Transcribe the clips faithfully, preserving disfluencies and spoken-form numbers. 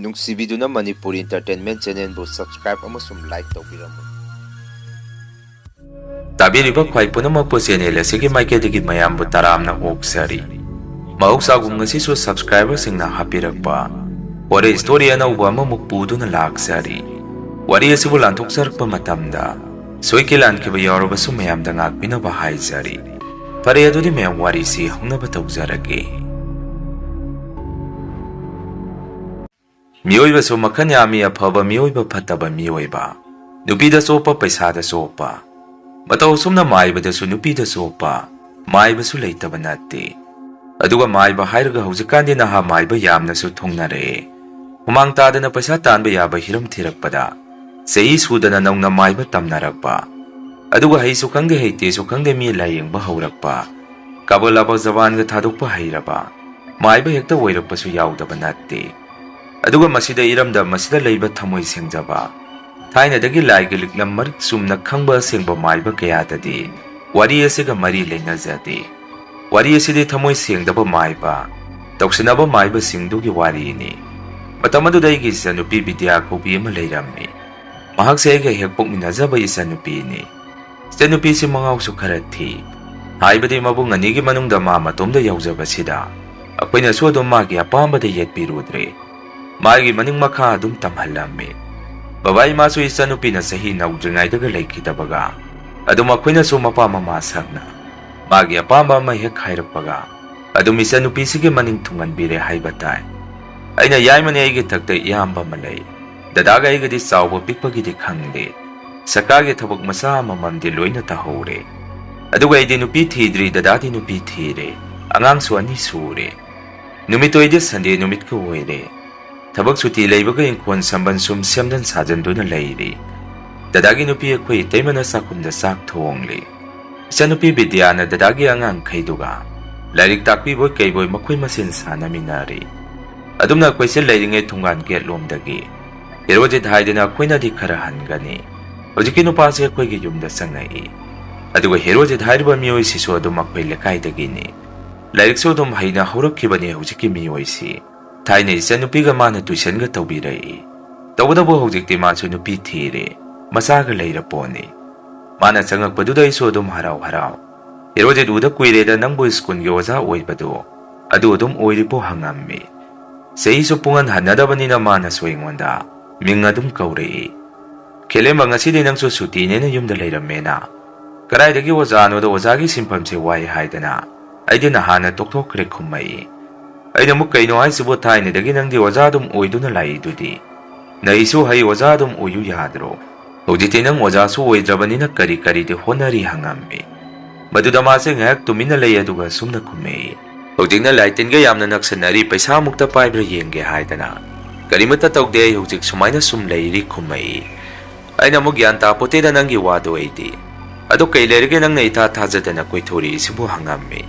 ꯅꯨꯡꯁꯤꯕꯤꯗꯨꯅ Manipuri Entertainment Channelꯕꯨ subscribe ꯑꯃꯁꯨꯡ like ꯇꯧꯕꯤꯔꯝꯃꯨ꯫ ꯇꯥꯕꯤꯔꯤꯕ ꯈ꯭ꯋꯥꯏ ꯄꯨꯝꯅꯃꯛꯄꯨ channel ꯑꯁꯤꯒꯤ ꯃꯥꯏꯀꯩꯗꯒꯤ ꯃꯌꯥꯝꯕꯨ ꯇꯔꯥꯝꯅ ꯑꯣꯛꯆꯔꯤ꯫ ꯃꯍꯧꯁꯥꯒꯨꯝ ꯉꯁꯤꯁꯨ subscriberꯁꯤꯡꯅ ꯍꯥꯞꯄꯤꯔꯛꯄ ꯋꯥꯔꯤ story ꯑꯅꯧꯕ ꯑꯃꯃꯨꯛ ꯄꯨꯗꯨꯅ ꯂꯥꯛꯆꯔꯤ꯫ ꯋꯥꯔꯤ ꯑꯁꯤꯕꯨ ꯂꯥꯟꯊꯣꯛꯆꯔꯛꯄ ꯃꯇꯝꯗ ꯁꯣꯏꯈꯤ ꯂꯥꯟꯈꯤꯕ ꯌꯥꯎꯔꯕꯁꯨ ꯃꯌꯥꯝꯗ ꯉꯥꯛꯄꯤꯅꯕ ꯍꯥꯏꯖꯔꯤ꯫ ꯐꯔꯦ, ꯑꯗꯨꯗꯤ ꯃꯌꯥꯝ ꯋꯥꯔꯤꯁꯤ ꯍꯧꯅꯕ ꯇꯧꯖꯔꯒꯦ꯫ ꯃꯤꯑꯣꯏꯕꯁꯨ ꯃꯈꯜ ꯌꯥꯝꯃꯤ, ꯑꯐꯕ ꯃꯤꯑꯣꯏꯕ, ꯐꯠꯇꯕ ꯃꯤꯑꯣꯏꯕ, ꯅꯨꯄꯤꯗ ꯆꯣꯞꯄ, ꯄꯩꯁꯥꯗ ꯆꯣꯞꯄ꯫ ꯃꯇꯧ ꯑꯁꯨꯝꯅ ꯃꯥꯏꯕꯗꯁꯨ ꯅꯨꯄꯤꯗ ꯆꯣꯞꯄ, ꯃꯥꯏꯕꯁꯨ ꯂꯩꯇꯕ ꯅꯠꯇꯦ꯫ ꯑꯗꯨꯒ ꯃꯥꯏꯕ ꯍꯥꯏꯔꯒ ꯍꯧꯖꯤꯛꯀꯥꯟꯗꯤ ꯅꯍꯥ ꯃꯥꯏꯕ ꯌꯥꯝꯅꯁꯨ ꯊꯨꯡꯅꯔꯛꯑꯦ꯫ ꯍꯨꯃꯥꯡ ꯇꯥꯗꯅ ꯄꯩꯁꯥ ꯇꯥꯟꯕ ꯌꯥꯕ ꯍꯤꯔꯝ ꯊꯤꯔꯛꯄꯗ, ꯆꯍꯤ ꯁꯨꯗꯅ ꯅꯧꯅ ꯃꯥꯏꯕ ꯇꯝꯅꯔꯛꯄ, ꯑꯗꯨꯒ ꯍꯩꯁꯨ ꯈꯪꯗꯦ, ꯍꯩꯇꯦꯁꯨ ꯈꯪꯗꯦ, ꯃꯤ ꯂꯥꯏꯌꯦꯡꯕ ꯍꯧꯔꯛꯄ, ꯀꯥꯕꯛ ꯂꯥꯕꯛ ꯖꯕꯥꯟꯒ ꯊꯥꯗꯣꯛꯄ ꯍꯩꯔꯕ ꯃꯥꯏꯕ ꯍꯦꯛꯇ ꯑꯣꯏꯔꯛꯄꯁꯨ ꯌꯥꯎꯗꯕ ꯅꯠꯇꯦ꯫ ꯑꯗꯨꯒ ꯃꯁꯤꯗ ꯏꯔꯝꯗꯝ ꯑꯁꯤꯗ ꯂꯩꯕ ꯊꯃꯣꯏ ꯁꯦꯡꯖꯕ, ꯊꯥꯏꯅꯗꯒꯤ ꯂꯥꯏꯒꯤ ꯂꯤꯛꯂꯝ ꯃꯔꯤꯛ ꯆꯨꯝꯅ ꯈꯪꯕ ꯑꯁꯦꯡꯕ ꯃꯥꯏꯕ ꯀꯌꯥꯗꯗꯤ ꯋꯥꯔꯤ ꯑꯁꯤꯒ ꯃꯔꯤ ꯂꯩꯅꯖꯗꯦ꯫ ꯋꯥꯔꯤ ꯑꯁꯤꯗꯤ ꯊꯃꯣꯏ ꯁꯦꯡꯗꯕ ꯃꯥꯏꯕ, ꯇꯧꯁꯤꯟꯅꯕ ꯃꯥꯏꯕꯁꯤꯡꯗꯨꯒꯤ ꯋꯥꯔꯤꯅꯤ꯫ ꯃꯇꯝ ꯑꯗꯨꯗ ꯑꯩꯒꯤ ꯏꯆꯟꯅꯨꯄꯤ ꯕꯤꯗ꯭ꯌꯥ ꯀꯧꯕꯤ ꯑꯃ ꯂꯩꯔꯝꯃꯤ꯫ ꯃꯍꯥꯛꯁꯦ ꯑꯩꯒ ꯍꯦꯛ ꯄꯣꯛꯃꯤꯟꯅꯖꯕ ꯏꯆꯟꯅꯨꯄꯤꯅꯤ꯫ ꯏꯆꯟꯅꯨꯄꯤꯁꯤ ꯃꯉꯥꯎꯁꯨ ꯈꯔ ꯊꯤ꯫ ꯍꯥꯏꯕꯗꯤ ꯃꯕꯨꯡ ꯑꯅꯤꯒꯤ ꯃꯅꯨꯡꯗ ꯃꯥ ꯃꯇꯣꯝꯗ ꯌꯥꯎꯖꯕꯁꯤꯗ ꯑꯩꯈꯣꯏꯅꯁꯨ ꯑꯗꯨꯝ ꯃꯥꯒꯤ ꯑꯄꯥꯝꯕꯗ ꯌꯦꯠꯄꯤꯔꯨꯗ꯭ꯔꯦ꯫ ꯃꯥꯒꯤ ꯃꯅꯤꯡ ꯃꯈꯥ ꯑꯗꯨꯝ ꯇꯝꯍꯜꯂꯝꯃꯤ꯫ ꯕꯕꯥ ꯏꯃꯥꯁꯨ ꯏꯆꯟꯅꯨꯄꯤꯅ ꯆꯍꯤ ꯅꯧꯗ꯭ꯔꯤꯉꯩꯗꯒ ꯂꯩꯈꯤꯗꯕꯒ ꯑꯗꯨꯝ ꯑꯩꯈꯣꯏꯅꯁꯨ ꯃꯄꯥ ꯃꯃꯥ ꯁꯛꯅ ꯃꯥꯒꯤ ꯑꯄꯥꯝꯕ ꯑꯃ ꯍꯦꯛ ꯍꯥꯏꯔꯛꯄꯒ ꯑꯗꯨꯝ ꯏꯆꯟꯅꯨꯄꯤꯁꯤꯒꯤ ꯃꯅꯤꯡ ꯊꯨꯡꯍꯟꯕꯤꯔꯦ ꯍꯥꯏꯕ ꯇꯥꯏ꯫ ꯑꯩꯅ ꯌꯥꯏꯃꯅꯦ, ꯑꯩꯒꯤ ꯊꯛꯇ ꯏꯌꯥꯝꯕ ꯑꯃ ꯂꯩ꯫ ꯗꯗꯥꯒ ꯑꯩꯒꯗꯤ ꯆꯥꯎꯕ ꯄꯤꯛꯄꯒꯤꯗꯤ ꯈꯪꯗꯦ꯫ ꯁꯔꯀꯥꯔꯒꯤ ꯊꯕꯛ ꯃꯆꯥ ꯑꯃꯃꯝꯗꯤ ꯂꯣꯏꯅ ꯇꯧꯍꯧꯔꯦ꯫ ꯑꯗꯨꯒ ꯑꯩꯗꯤ ꯅꯨꯄꯤ ꯊꯤꯗ꯭ꯔꯤ, ꯗꯗꯥꯗꯤ ꯅꯨꯄꯤ ꯊꯤꯔꯦ꯫ ꯑꯉꯥꯡꯁꯨ ꯑꯅꯤ ꯁꯨꯔꯦ꯫ ꯅꯨꯃꯤꯠꯇꯣ ꯑꯩꯗꯤ Sunday ꯅꯨꯃꯤꯠꯀ ꯑꯣꯏꯔꯦ꯫ ꯊꯕꯛ ꯁꯨꯇꯤ ꯂꯩꯕꯒ ꯏꯪꯈꯣꯜ ꯁꯝꯕꯜ ꯁꯨꯝ ꯁꯦꯝꯖꯟ ꯁꯥꯖꯟꯗꯨꯅ ꯂꯩꯔꯤ꯫ ꯗꯗꯥꯒꯤ ꯅꯨꯄꯤ ꯑꯩꯈꯣꯏ ꯏꯇꯩꯃꯅ ꯆꯥꯛꯈꯨꯝꯗ ꯆꯥꯛ ꯊꯣꯡꯂꯤ꯫ ꯏꯆꯟꯅꯨꯄꯤ ꯕꯤꯗ꯭ꯌꯥꯅ ꯗꯗꯥꯒꯤ ꯑꯉꯥꯡꯈꯩꯗꯨꯒ ꯂꯥꯏꯔꯤꯛ ꯇꯥꯛꯄꯤꯕꯣꯏ ꯀꯩꯕꯣꯏ ꯃꯈꯣꯏ ꯃꯁꯦꯟ ꯁꯥꯟꯅꯃꯤꯟꯅꯔꯤ꯫ ꯑꯗꯨꯝꯅ ꯑꯩꯈꯣꯏꯁꯦ ꯂꯩꯔꯤꯉꯩ ꯊꯣꯡꯒꯥꯟ gate ꯂꯣꯝꯗꯒꯤ ꯍꯦꯔꯣꯖꯤꯠ ꯍꯥꯏꯗꯅ ꯑꯩꯈꯣꯏꯅꯗꯤ ꯈꯔ ꯍꯟꯒꯅꯤ꯫ ꯍꯧꯖꯤꯛꯀꯤ ꯅꯨꯄꯥꯁꯦ ꯑꯩꯈꯣꯏꯒꯤ ꯌꯨꯝꯗ ꯆꯪꯉꯛꯏ꯫ ꯑꯗꯨꯒ ꯍꯦꯔꯣꯖꯤꯠ ꯍꯥꯏꯔꯤꯕ ꯃꯤꯑꯣꯏꯁꯤꯁꯨ ꯑꯗꯨꯝ ꯑꯩꯈꯣꯏ ꯂꯩꯀꯥꯏꯗꯒꯤꯅꯤ꯫ ꯂꯥꯏꯔꯤꯛꯁꯨ ꯑꯗꯨꯝ ꯍꯩꯅ ꯍꯧꯔꯛꯈꯤꯕꯅꯤ ꯍꯧꯖꯤꯛꯀꯤ ꯃꯤꯑꯣꯏꯁꯤ꯫ ꯊꯥꯏꯅ ꯏꯆꯟꯅꯨꯄꯤꯒ ꯃꯥꯅ tuitionꯒ ꯇꯧꯕꯤꯔꯛꯏ꯫ ꯇꯧꯕꯇꯕꯨ ꯍꯧꯖꯤꯛꯇꯤ ꯃꯥꯁꯨ ꯅꯨꯄꯤ ꯊꯤꯔꯦ, ꯃꯆꯥꯒ ꯂꯩꯔ ꯄꯣꯠꯅꯤ꯫ ꯃꯥꯅ ꯆꯪꯉꯛꯄꯗꯨꯗ ꯑꯩꯁꯨ ꯑꯗꯨꯝ ꯍꯔꯥꯎ ꯍꯔꯥꯎ "ꯍꯦꯔꯣꯖꯤꯠ, ꯎꯗ ꯀꯨꯏꯔꯦꯗ, ꯅꯪꯕꯨ ꯁ꯭ꯀꯨꯜꯒꯤ ꯑꯣꯖꯥ ꯑꯣꯏꯕꯗꯣ, ꯑꯗꯨ ꯑꯗꯨꯝ ꯑꯣꯏꯔꯤꯕꯣ?" ꯍꯪꯉꯝꯃꯤ꯫ ꯆꯍꯤꯁꯨ ꯄꯨꯡꯍꯟ ꯍꯟꯅꯗꯕꯅꯤꯅ ꯃꯥꯅꯁꯨ ꯑꯩꯉꯣꯟꯗ ꯃꯤꯡ ꯑꯗꯨꯝ ꯀꯧꯔꯛꯏ꯫ "ꯈꯦꯂꯦꯝꯕ, ꯉꯁꯤꯗꯤ ꯅꯪꯁꯨ ꯁꯨꯇꯤꯅꯦꯅ ꯌꯨꯝꯗ ꯂꯩꯔꯝꯃꯦꯅ?" "ꯀꯗꯥꯏꯗꯒꯤ ꯑꯣꯖꯥꯅꯣꯗ, ꯑꯣꯖꯥꯒꯤ ꯁꯤꯟꯐꯝꯁꯦ ꯋꯥꯏ ꯍꯥꯏꯗꯅ ꯑꯩꯗꯤ ꯅꯍꯥꯟꯅ ꯇꯣꯛꯊꯣꯛꯈ꯭ꯔꯦ" ꯈꯨꯝꯃꯛꯏ꯫ ꯑꯩꯅ ꯑꯃꯨꯛ, "ꯀꯩꯅꯣ ꯍꯥꯏꯁꯤꯕꯨ? ꯊꯥꯏꯅꯗꯒꯤ ꯅꯪꯗꯤ ꯑꯣꯖꯥ ꯑꯗꯨꯝ ꯑꯣꯏꯗꯨꯅ ꯂꯥꯛꯏꯗꯨꯗꯤ꯫ ꯅꯩꯁꯨ ꯍꯩ, ꯑꯣꯖꯥ ꯑꯗꯨꯝ ꯑꯣꯏꯌꯨ ꯌꯥꯗ꯭ꯔꯣ? ꯍꯧꯖꯤꯛꯇꯤ ꯅꯪ ꯑꯣꯖꯥꯁꯨ ꯑꯣꯏꯗ꯭ꯔꯕꯅꯤꯅ ꯀꯔꯤ ꯀꯔꯤꯗꯤ ꯍꯣꯠꯅꯔꯤ?" ꯍꯪꯉꯝꯃꯤ꯫ ꯃꯗꯨꯗ ꯃꯥꯁꯦ ꯉꯥꯏꯍꯥꯛ ꯇꯨꯃꯤꯟꯅ ꯂꯩ, ꯑꯗꯨꯒ ꯁꯨꯝꯅ ꯈꯨꯝꯃꯛꯏ, "ꯍꯧꯖꯤꯛꯅ ꯂꯥꯏ ꯇꯤꯟꯒ ꯌꯥꯝꯅ ꯅꯛꯁꯟꯅꯔꯤ, ꯄꯩꯁꯥ ꯑꯃꯨꯛꯇ ꯄꯥꯏꯕ꯭ꯔꯥ ꯌꯦꯡꯒꯦ ꯍꯥꯏꯗꯅ꯫ ꯀꯔꯤꯃꯠꯇ ꯇꯧꯗꯦ, ꯑꯩ ꯍꯧꯖꯤꯛ ꯁꯨꯃꯥꯏꯅ ꯁꯨꯝ ꯂꯩꯔꯤ" ꯈꯨꯝꯃꯛꯏ꯫ ꯑꯩꯅ ꯑꯃꯨꯛ, "ꯒ꯭ꯌꯥꯟ ꯇꯥꯄꯣꯠꯇꯦꯗ ꯅꯪꯒꯤ ꯋꯥꯗꯣ ꯑꯩꯗꯤ꯫ ꯑꯗꯣ ꯀꯩ ꯂꯩꯔꯒꯦ ꯅꯪꯅ ꯏꯊꯥ ꯊꯥꯖꯗꯅ ꯀꯣꯏꯊꯣꯔꯛꯏꯁꯤꯕꯨ?" ꯍꯪꯉꯝꯃꯤ꯫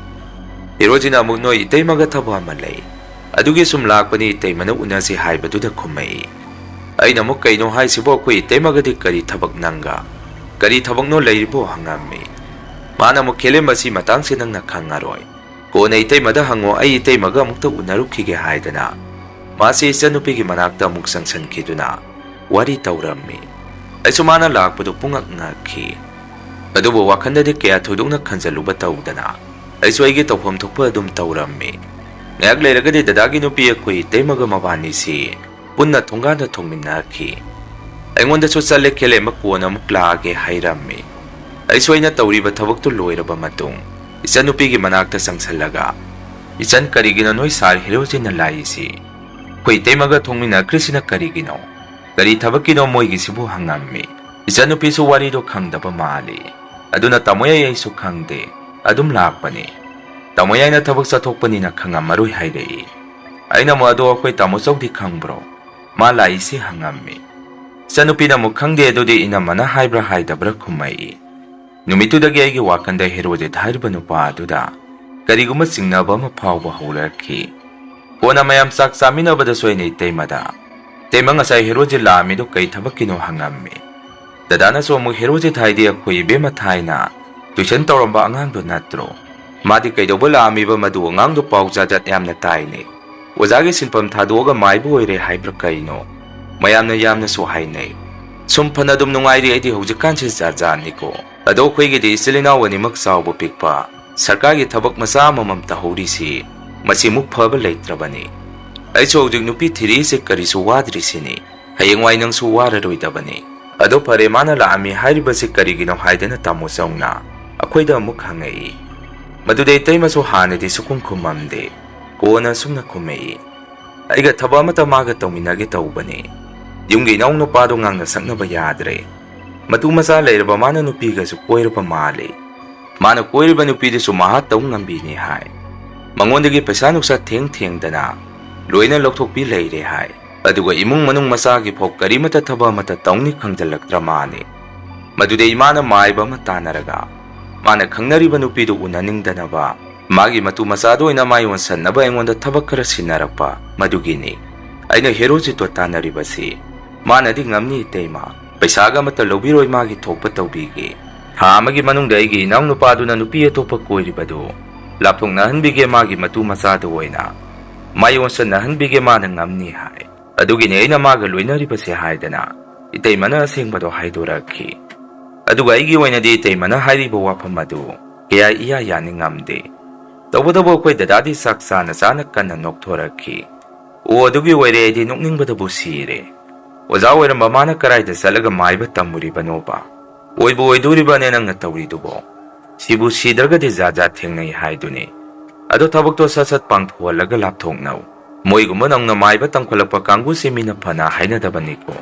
ꯍꯦꯔꯣꯖꯤꯠꯅ ꯑꯃꯨꯛ, "ꯅꯣꯏ ꯏꯇꯩꯃꯒ ꯊꯕꯛ ꯑꯃ ꯂꯩ, ꯑꯗꯨꯒꯤ ꯁꯨꯝ ꯂꯥꯛꯄꯅꯤ, ꯏꯇꯩꯃꯅ ꯎꯅꯁꯤ ꯍꯥꯏꯕꯗꯨꯗ" ꯈꯨꯝꯃꯛꯏ꯫ ꯑꯩꯅ ꯑꯃꯨꯛ, "ꯀꯩꯅꯣ ꯍꯥꯏꯁꯤꯕꯣ? ꯑꯩꯈꯣꯏ ꯏꯇꯩꯃꯒꯗꯤ ꯀꯔꯤ ꯊꯕꯛ ꯅꯪꯒ? ꯀꯔꯤ ꯊꯕꯛꯅꯣ ꯂꯩꯔꯤꯕꯣ?" ꯍꯪꯉꯝꯃꯤ꯫ ꯃꯥꯅ ꯑꯃꯨꯛ, "ꯈꯦꯂꯦꯝꯕ, ꯁꯤ ꯃꯇꯥꯡꯁꯦ ꯅꯪꯅ ꯈꯪꯉꯔꯣꯏ꯫ ꯀꯣꯟꯅ ꯏꯇꯩꯃꯗ ꯍꯪꯉꯣ, ꯑꯩ ꯏꯇꯩꯃꯒ ꯑꯃꯨꯛꯇ ꯎꯅꯔꯨꯈꯤꯒꯦ" ꯍꯥꯏꯗꯅ ꯃꯥꯁꯤ ꯏꯆꯟꯅꯨꯄꯤꯒꯤ ꯃꯅꯥꯛꯇ ꯑꯃꯨꯛ ꯆꯪꯁꯤꯟꯈꯤꯗꯨꯅ ꯋꯥꯔꯤ ꯇꯧꯔꯝꯃꯤ꯫ ꯑꯩꯁꯨ ꯃꯥꯅ ꯂꯥꯛꯄꯗꯨ ꯄꯨꯡꯉꯛ ꯉꯛꯈꯤ꯫ ꯑꯗꯨꯕꯨ ꯋꯥꯈꯜꯗꯗꯤ ꯀꯌꯥ ꯊꯣꯏꯗꯣꯛꯅ ꯈꯟꯖꯜꯂꯨꯕ ꯇꯧꯗꯅ ꯑꯩꯁꯨ ꯑꯩꯒꯤ ꯇꯧꯐꯝ ꯊꯣꯛꯄ ꯑꯗꯨꯝ ꯇꯧꯔꯝꯃꯤ꯫ ꯉꯥꯏꯍꯥꯛ ꯂꯩꯔꯒꯗꯤ ꯗꯗꯥꯒꯤ ꯅꯨꯄꯤ ꯑꯩꯈꯣꯏ ꯏꯇꯩꯃꯒ ꯃꯕꯥꯅꯤꯁꯤ ꯄꯨꯟꯅ ꯊꯣꯡꯒꯥꯟꯗ ꯊꯣꯡꯃꯤꯟꯅꯈꯤ꯫ ꯑꯩꯉꯣꯟꯗꯁꯨ "ꯆꯠꯂꯦ, ꯈꯦꯂꯦꯝꯕ, ꯀꯣꯟꯅ ꯑꯃꯨꯛ ꯂꯥꯛꯑꯒꯦ" ꯍꯥꯏꯔꯝꯃꯤ꯫ ꯑꯩꯁꯨ ꯑꯩꯅ ꯇꯧꯔꯤꯕ ꯊꯕꯛꯇꯨ ꯂꯣꯏꯔꯕ ꯃꯇꯨꯡ ꯏꯆꯟꯅꯨꯄꯤꯒꯤ ꯃꯅꯥꯛꯇ ꯆꯪꯁꯤꯜꯂꯒ, "ꯏꯆꯟ, ꯀꯔꯤꯒꯤꯅꯣ ꯅꯣꯏ ꯁꯥꯔ ꯍꯦꯔꯣꯖꯤꯠꯅ ꯂꯥꯛꯏꯁꯤ? ꯑꯩꯈꯣꯏ ꯏꯇꯩꯃꯒ ꯊꯣꯡꯃꯤꯟꯅꯈ꯭ꯔꯤꯁꯤꯅ ꯀꯔꯤꯒꯤꯅꯣ? ꯀꯔꯤ ꯊꯕꯛꯀꯤꯅꯣ ꯃꯣꯏꯒꯤꯁꯤꯕꯨ?" ꯍꯪꯉꯝꯃꯤ꯫ ꯏꯆꯟꯅꯨꯄꯤꯁꯨ ꯋꯥꯔꯤꯗꯣ ꯈꯪꯗꯕ ꯃꯥꯜꯂꯤ꯫ ꯑꯗꯨꯅ, "ꯇꯥꯃꯣ ꯌꯥꯏ, ꯑꯩꯁꯨ ꯈꯪꯗꯦ, ꯑꯗꯨꯝ ꯂꯥꯛꯄꯅꯤ꯫ ꯇꯥꯃꯣ ꯌꯥꯏꯅ ꯊꯕꯛ ꯆꯠꯊꯣꯛꯄꯅꯤꯅ ꯈꯪꯉꯝꯃꯔꯣꯏ" ꯍꯥꯏꯔꯛꯏ꯫ ꯑꯩꯅ ꯑꯃꯨꯛ, "ꯑꯗꯣ ꯑꯩꯈꯣꯏ ꯇꯥꯃꯣ ꯆꯧꯗꯤ ꯈꯪꯕ꯭ꯔꯣ, ꯃꯥ ꯂꯥꯛꯏꯁꯦ?" ꯍꯪꯉꯝꯃꯤ꯫ ꯏꯆꯟꯅꯨꯄꯤꯅ ꯑꯃꯨꯛ, "ꯈꯪꯗꯦ, ꯑꯗꯨꯗꯤ ꯏꯅꯝꯃꯅ ꯍꯥꯏꯕ꯭ꯔꯥ ꯍꯥꯏꯗꯕ꯭ꯔꯥ" ꯈꯨꯝꯃꯛꯏ꯫ ꯅꯨꯃꯤꯠꯇꯨꯗꯒꯤ ꯑꯩꯒꯤ ꯋꯥꯈꯜꯗ ꯍꯦꯔꯣꯖꯤꯠ ꯍꯥꯏꯔꯤꯕ ꯅꯨꯄꯥ ꯑꯗꯨꯗ ꯀꯔꯤꯒꯨꯝꯕ ꯆꯤꯡꯅꯕ ꯑꯃ ꯐꯥꯎꯕ ꯍꯧꯔꯛꯈꯤ꯫ ꯀꯣꯟꯅ ꯃꯌꯥꯝ ꯆꯥꯛ ꯆꯥꯃꯤꯟꯅꯕꯗꯁꯨ ꯑꯩꯅ ꯏꯇꯩꯃꯗ, "ꯏꯇꯩꯃ, ꯉꯁꯥꯏ ꯍꯦꯔꯣꯖꯤꯠ ꯂꯥꯛꯑꯝꯃꯤꯗꯣ ꯀꯩ ꯊꯕꯛꯀꯤꯅꯣ?" ꯍꯪꯉꯝꯃꯤ꯫ ꯗꯗꯥꯅꯁꯨ ꯑꯃꯨꯛ, "ꯍꯦꯔꯣꯖꯤꯠ ꯍꯥꯏꯗꯤ ꯑꯩꯈꯣꯏ ꯏꯕꯦꯝꯃ ꯊꯥꯏꯅ tuition ꯇꯧꯔꯝꯕ ꯑꯉꯥꯡꯗꯣ ꯅꯠꯇ꯭ꯔꯣ? ꯃꯥꯗꯤ ꯀꯩꯗꯧꯕ ꯂꯥꯛꯑꯝꯃꯤꯕ? ꯃꯗꯨ ꯑꯉꯥꯡꯗꯣ ꯄꯥꯎ ꯖꯥꯠ ꯖꯥꯠ ꯌꯥꯝꯅ ꯇꯥꯏꯅꯦ꯫ ꯑꯣꯖꯥꯒꯤ ꯁꯤꯟꯐꯝ ꯊꯥꯗꯣꯛꯑꯒ ꯃꯥꯏꯕ ꯑꯣꯏꯔꯦ ꯍꯥꯏꯕ꯭ꯔꯥ ꯀꯩꯅꯣ? ꯃꯌꯥꯝꯅ ꯌꯥꯝꯅꯁꯨ ꯍꯥꯏꯅꯩ꯫ ꯁꯨꯝ ꯐꯅ ꯑꯗꯨꯝ ꯅꯨꯡꯉꯥꯏꯔꯤ, ꯑꯩꯗꯤ ꯍꯧꯖꯤꯛꯀꯥꯟꯁꯦ ꯖꯥꯠ ꯖꯥꯠꯅꯤꯀꯣ꯫ ꯑꯗꯣ ꯑꯩꯈꯣꯏꯒꯤꯗꯤ ꯏꯆꯤꯜ ꯏꯅꯥꯎ ꯑꯅꯤꯃꯛ ꯆꯥꯎꯕ ꯄꯤꯛꯄ, ꯁꯔꯀꯥꯔꯒꯤ ꯊꯕꯛ ꯃꯆꯥ ꯑꯃꯃꯝ ꯇꯧꯍꯧꯔꯤꯁꯤ, ꯃꯁꯤꯃꯨꯛ ꯐꯕ ꯂꯩꯇ꯭ꯔꯕꯅꯤ꯫ ꯑꯩꯁꯨ ꯍꯧꯖꯤꯛ ꯅꯨꯄꯤ ꯊꯤꯔꯤꯁꯦ ꯀꯔꯤꯁꯨ ꯋꯥꯗ꯭ꯔꯤꯁꯤꯅꯤ, ꯍꯌꯦꯡꯋꯥꯏ ꯅꯪꯁꯨ ꯋꯥꯔꯔꯣꯏꯗꯕꯅꯤ꯫ ꯑꯗꯣ ꯐꯔꯦ, ꯃꯥꯅ ꯂꯥꯛꯑꯝꯃꯤ ꯍꯥꯏꯔꯤꯕꯁꯤ ꯀꯔꯤꯒꯤꯅꯣ ꯍꯥꯏꯗꯅ ꯇꯥꯃꯣ ꯆꯧꯅ ꯑꯩꯈꯣꯏꯗ ꯑꯃꯨꯛ ꯍꯪꯉꯛꯏ꯫ ꯃꯗꯨꯗ ꯏꯇꯩꯃꯁꯨ ꯍꯥꯟꯅꯗꯤ ꯁꯨꯈꯨꯝ ꯈꯨꯝꯃꯝꯗꯦ, ꯀꯣꯟꯅ ꯑꯁꯨꯝꯅ ꯈꯨꯝꯃꯛꯏ, "ꯑꯩꯒ ꯊꯕꯛ ꯑꯃꯇ ꯃꯥꯒ ꯇꯧꯃꯤꯟꯅꯒꯦ ꯇꯧꯕꯅꯤ꯫ ꯌꯨꯝꯒꯤ ꯏꯅꯥꯎ ꯅꯨꯄꯥꯗꯣ ꯉꯥꯡꯅ ꯁꯛꯅꯕ ꯌꯥꯗ꯭ꯔꯦ꯫ ꯃꯇꯨ ꯃꯆꯥ ꯂꯩꯔꯕ ꯃꯥꯅ ꯅꯨꯄꯤꯒꯁꯨ ꯀꯣꯏꯔꯕ ꯃꯥꯜꯂꯤ꯫ ꯃꯥꯅ ꯀꯣꯏꯔꯤꯕ ꯅꯨꯄꯤꯗꯨꯁꯨ ꯃꯍꯥ ꯇꯧ ꯉꯝꯕꯤꯅꯤ ꯍꯥꯏ꯫ ꯃꯉꯣꯟꯗꯒꯤ ꯄꯩꯁꯥ ꯅꯨꯡꯁꯥ ꯊꯦꯡ ꯊꯦꯡꯗꯅ ꯂꯣꯏꯅ ꯂꯧꯊꯣꯛꯄꯤ ꯂꯩꯔꯦ ꯍꯥꯏ꯫ ꯑꯗꯨꯒ ꯏꯃꯨꯡ ꯃꯅꯨꯡ ꯃꯆꯥꯒꯤ ꯐꯥꯎ ꯀꯔꯤꯃꯠꯇ ꯊꯕꯛ ꯑꯃꯠꯇ ꯇꯧꯅꯤ ꯈꯪꯖꯤꯜꯂꯛꯇ꯭ꯔ ꯃꯥꯅꯤ꯫ ꯃꯗꯨꯗ ꯏꯃꯥꯅ ꯃꯥꯏꯕ ꯑꯃ ꯇꯥꯟꯅꯔꯒ ꯃꯥꯅ ꯈꯪꯅꯔꯤꯕ ꯅꯨꯄꯤꯗꯨ ꯎꯅꯅꯤꯡꯗꯅꯕ ꯃꯥꯒꯤ ꯃꯇꯨ ꯃꯆꯥꯗ ꯑꯣꯏꯅ ꯃꯥꯏ ꯑꯣꯟꯁꯟꯅꯕ ꯑꯩꯉꯣꯟꯗ ꯊꯕꯛ ꯈꯔ ꯁꯤꯟꯅꯔꯛꯄ ꯃꯗꯨꯒꯤꯅꯤ꯫ ꯑꯩꯅ ꯍꯦꯔꯣꯖꯤꯠꯇꯣ ꯇꯥꯟꯅꯔꯤꯕꯁꯤ꯫ ꯃꯥꯅꯗꯤ ꯉꯝꯅꯤ ꯏꯇꯩꯃ, ꯄꯩꯁꯥꯒ ꯑꯃꯠꯇ ꯂꯧꯕꯤꯔꯣꯏ, ꯃꯥꯒꯤ ꯊꯣꯛꯄ ꯇꯧꯕꯤꯒꯦ꯫ ꯊꯥ ꯑꯃꯒꯤ ꯃꯅꯨꯡꯗ ꯑꯩꯒꯤ ꯏꯅꯥꯎ ꯅꯨꯄꯥꯗꯨꯅ ꯅꯨꯄꯤ ꯑꯇꯣꯞꯄ ꯀꯣꯏꯔꯤꯕꯗꯨ ꯂꯥꯞꯊꯣꯛꯅꯍꯟꯕꯤꯒꯦ, ꯃꯥꯒꯤ ꯃꯇꯨ ꯃꯆꯥꯗ ꯑꯣꯏꯅ ꯃꯥꯏ ꯑꯣꯟꯁꯟꯅꯍꯟꯕꯤꯒꯦ, ꯃꯥꯅ ꯉꯝꯅꯤ ꯍꯥꯏ꯫ ꯑꯗꯨꯒꯤꯅꯤ ꯑꯩꯅ ꯃꯥꯒ ꯂꯣꯏꯅꯔꯤꯕꯁꯦ" ꯍꯥꯏꯗꯅ ꯏꯇꯩꯃꯅ ꯑꯁꯦꯡꯕꯗꯣ ꯍꯥꯏꯗꯣꯔꯛꯈꯤ꯫ ꯑꯗꯨꯒ ꯑꯩꯒꯤ ꯑꯣꯏꯅꯗꯤ ꯏꯇꯩꯃꯅ ꯍꯥꯏꯔꯤꯕ ꯋꯥꯐꯝ ꯑꯗꯨ ꯀꯌꯥ ꯏꯌꯥ ꯌꯥꯅꯤꯡꯉꯝꯗꯦ꯫ ꯇꯧꯕꯇꯕꯨ ꯑꯩꯈꯣꯏ ꯗꯗꯥꯗꯤ ꯆꯥꯛ ꯆꯥꯅ ꯆꯥꯅ ꯀꯟꯅ ꯅꯣꯛꯊꯣꯔꯛꯈꯤ꯫ "ꯑꯣ, ꯑꯗꯨꯒꯤ ꯑꯣꯏꯔꯦ, ꯑꯩꯗꯤ ꯅꯣꯛꯅꯤꯡꯕꯗꯕꯨ ꯁꯤꯔꯦ꯫ ꯑꯣꯖꯥ ꯑꯣꯏꯔꯝꯕ ꯃꯥꯅ ꯀꯔꯥꯏꯗ ꯆꯠꯂꯒ ꯃꯥꯏꯕ ꯇꯝꯃꯨꯔꯤꯕꯅꯣꯕ? ꯑꯣꯏꯕꯨ ꯑꯣꯏꯗꯣꯔꯤꯕꯅꯦ ꯅꯪꯅ ꯇꯧꯔꯤꯗꯨꯕꯣ? ꯁꯤꯕꯨ ꯁꯤꯗ꯭ꯔꯒꯗꯤ ꯖꯥꯠ ꯖꯥꯠ ꯊꯦꯡꯅꯩ ꯍꯥꯏꯗꯨꯅꯤ꯫ ꯑꯗꯣ ꯊꯕꯛꯇꯣ ꯁꯠ ꯁꯠ ꯄꯥꯡꯊꯣꯛꯍꯜꯂꯒ ꯂꯥꯞꯊꯣꯛꯅꯧ꯫ ꯃꯣꯏꯒꯨꯝꯕ ꯅꯧꯅ ꯃꯥꯏꯕ ꯇꯝꯈꯠꯂꯛꯄ ꯀꯥꯡꯕꯨꯁꯤ ꯃꯤꯅ ꯐꯅ ꯍꯥꯏꯅꯗꯕꯅꯤꯀꯣ꯫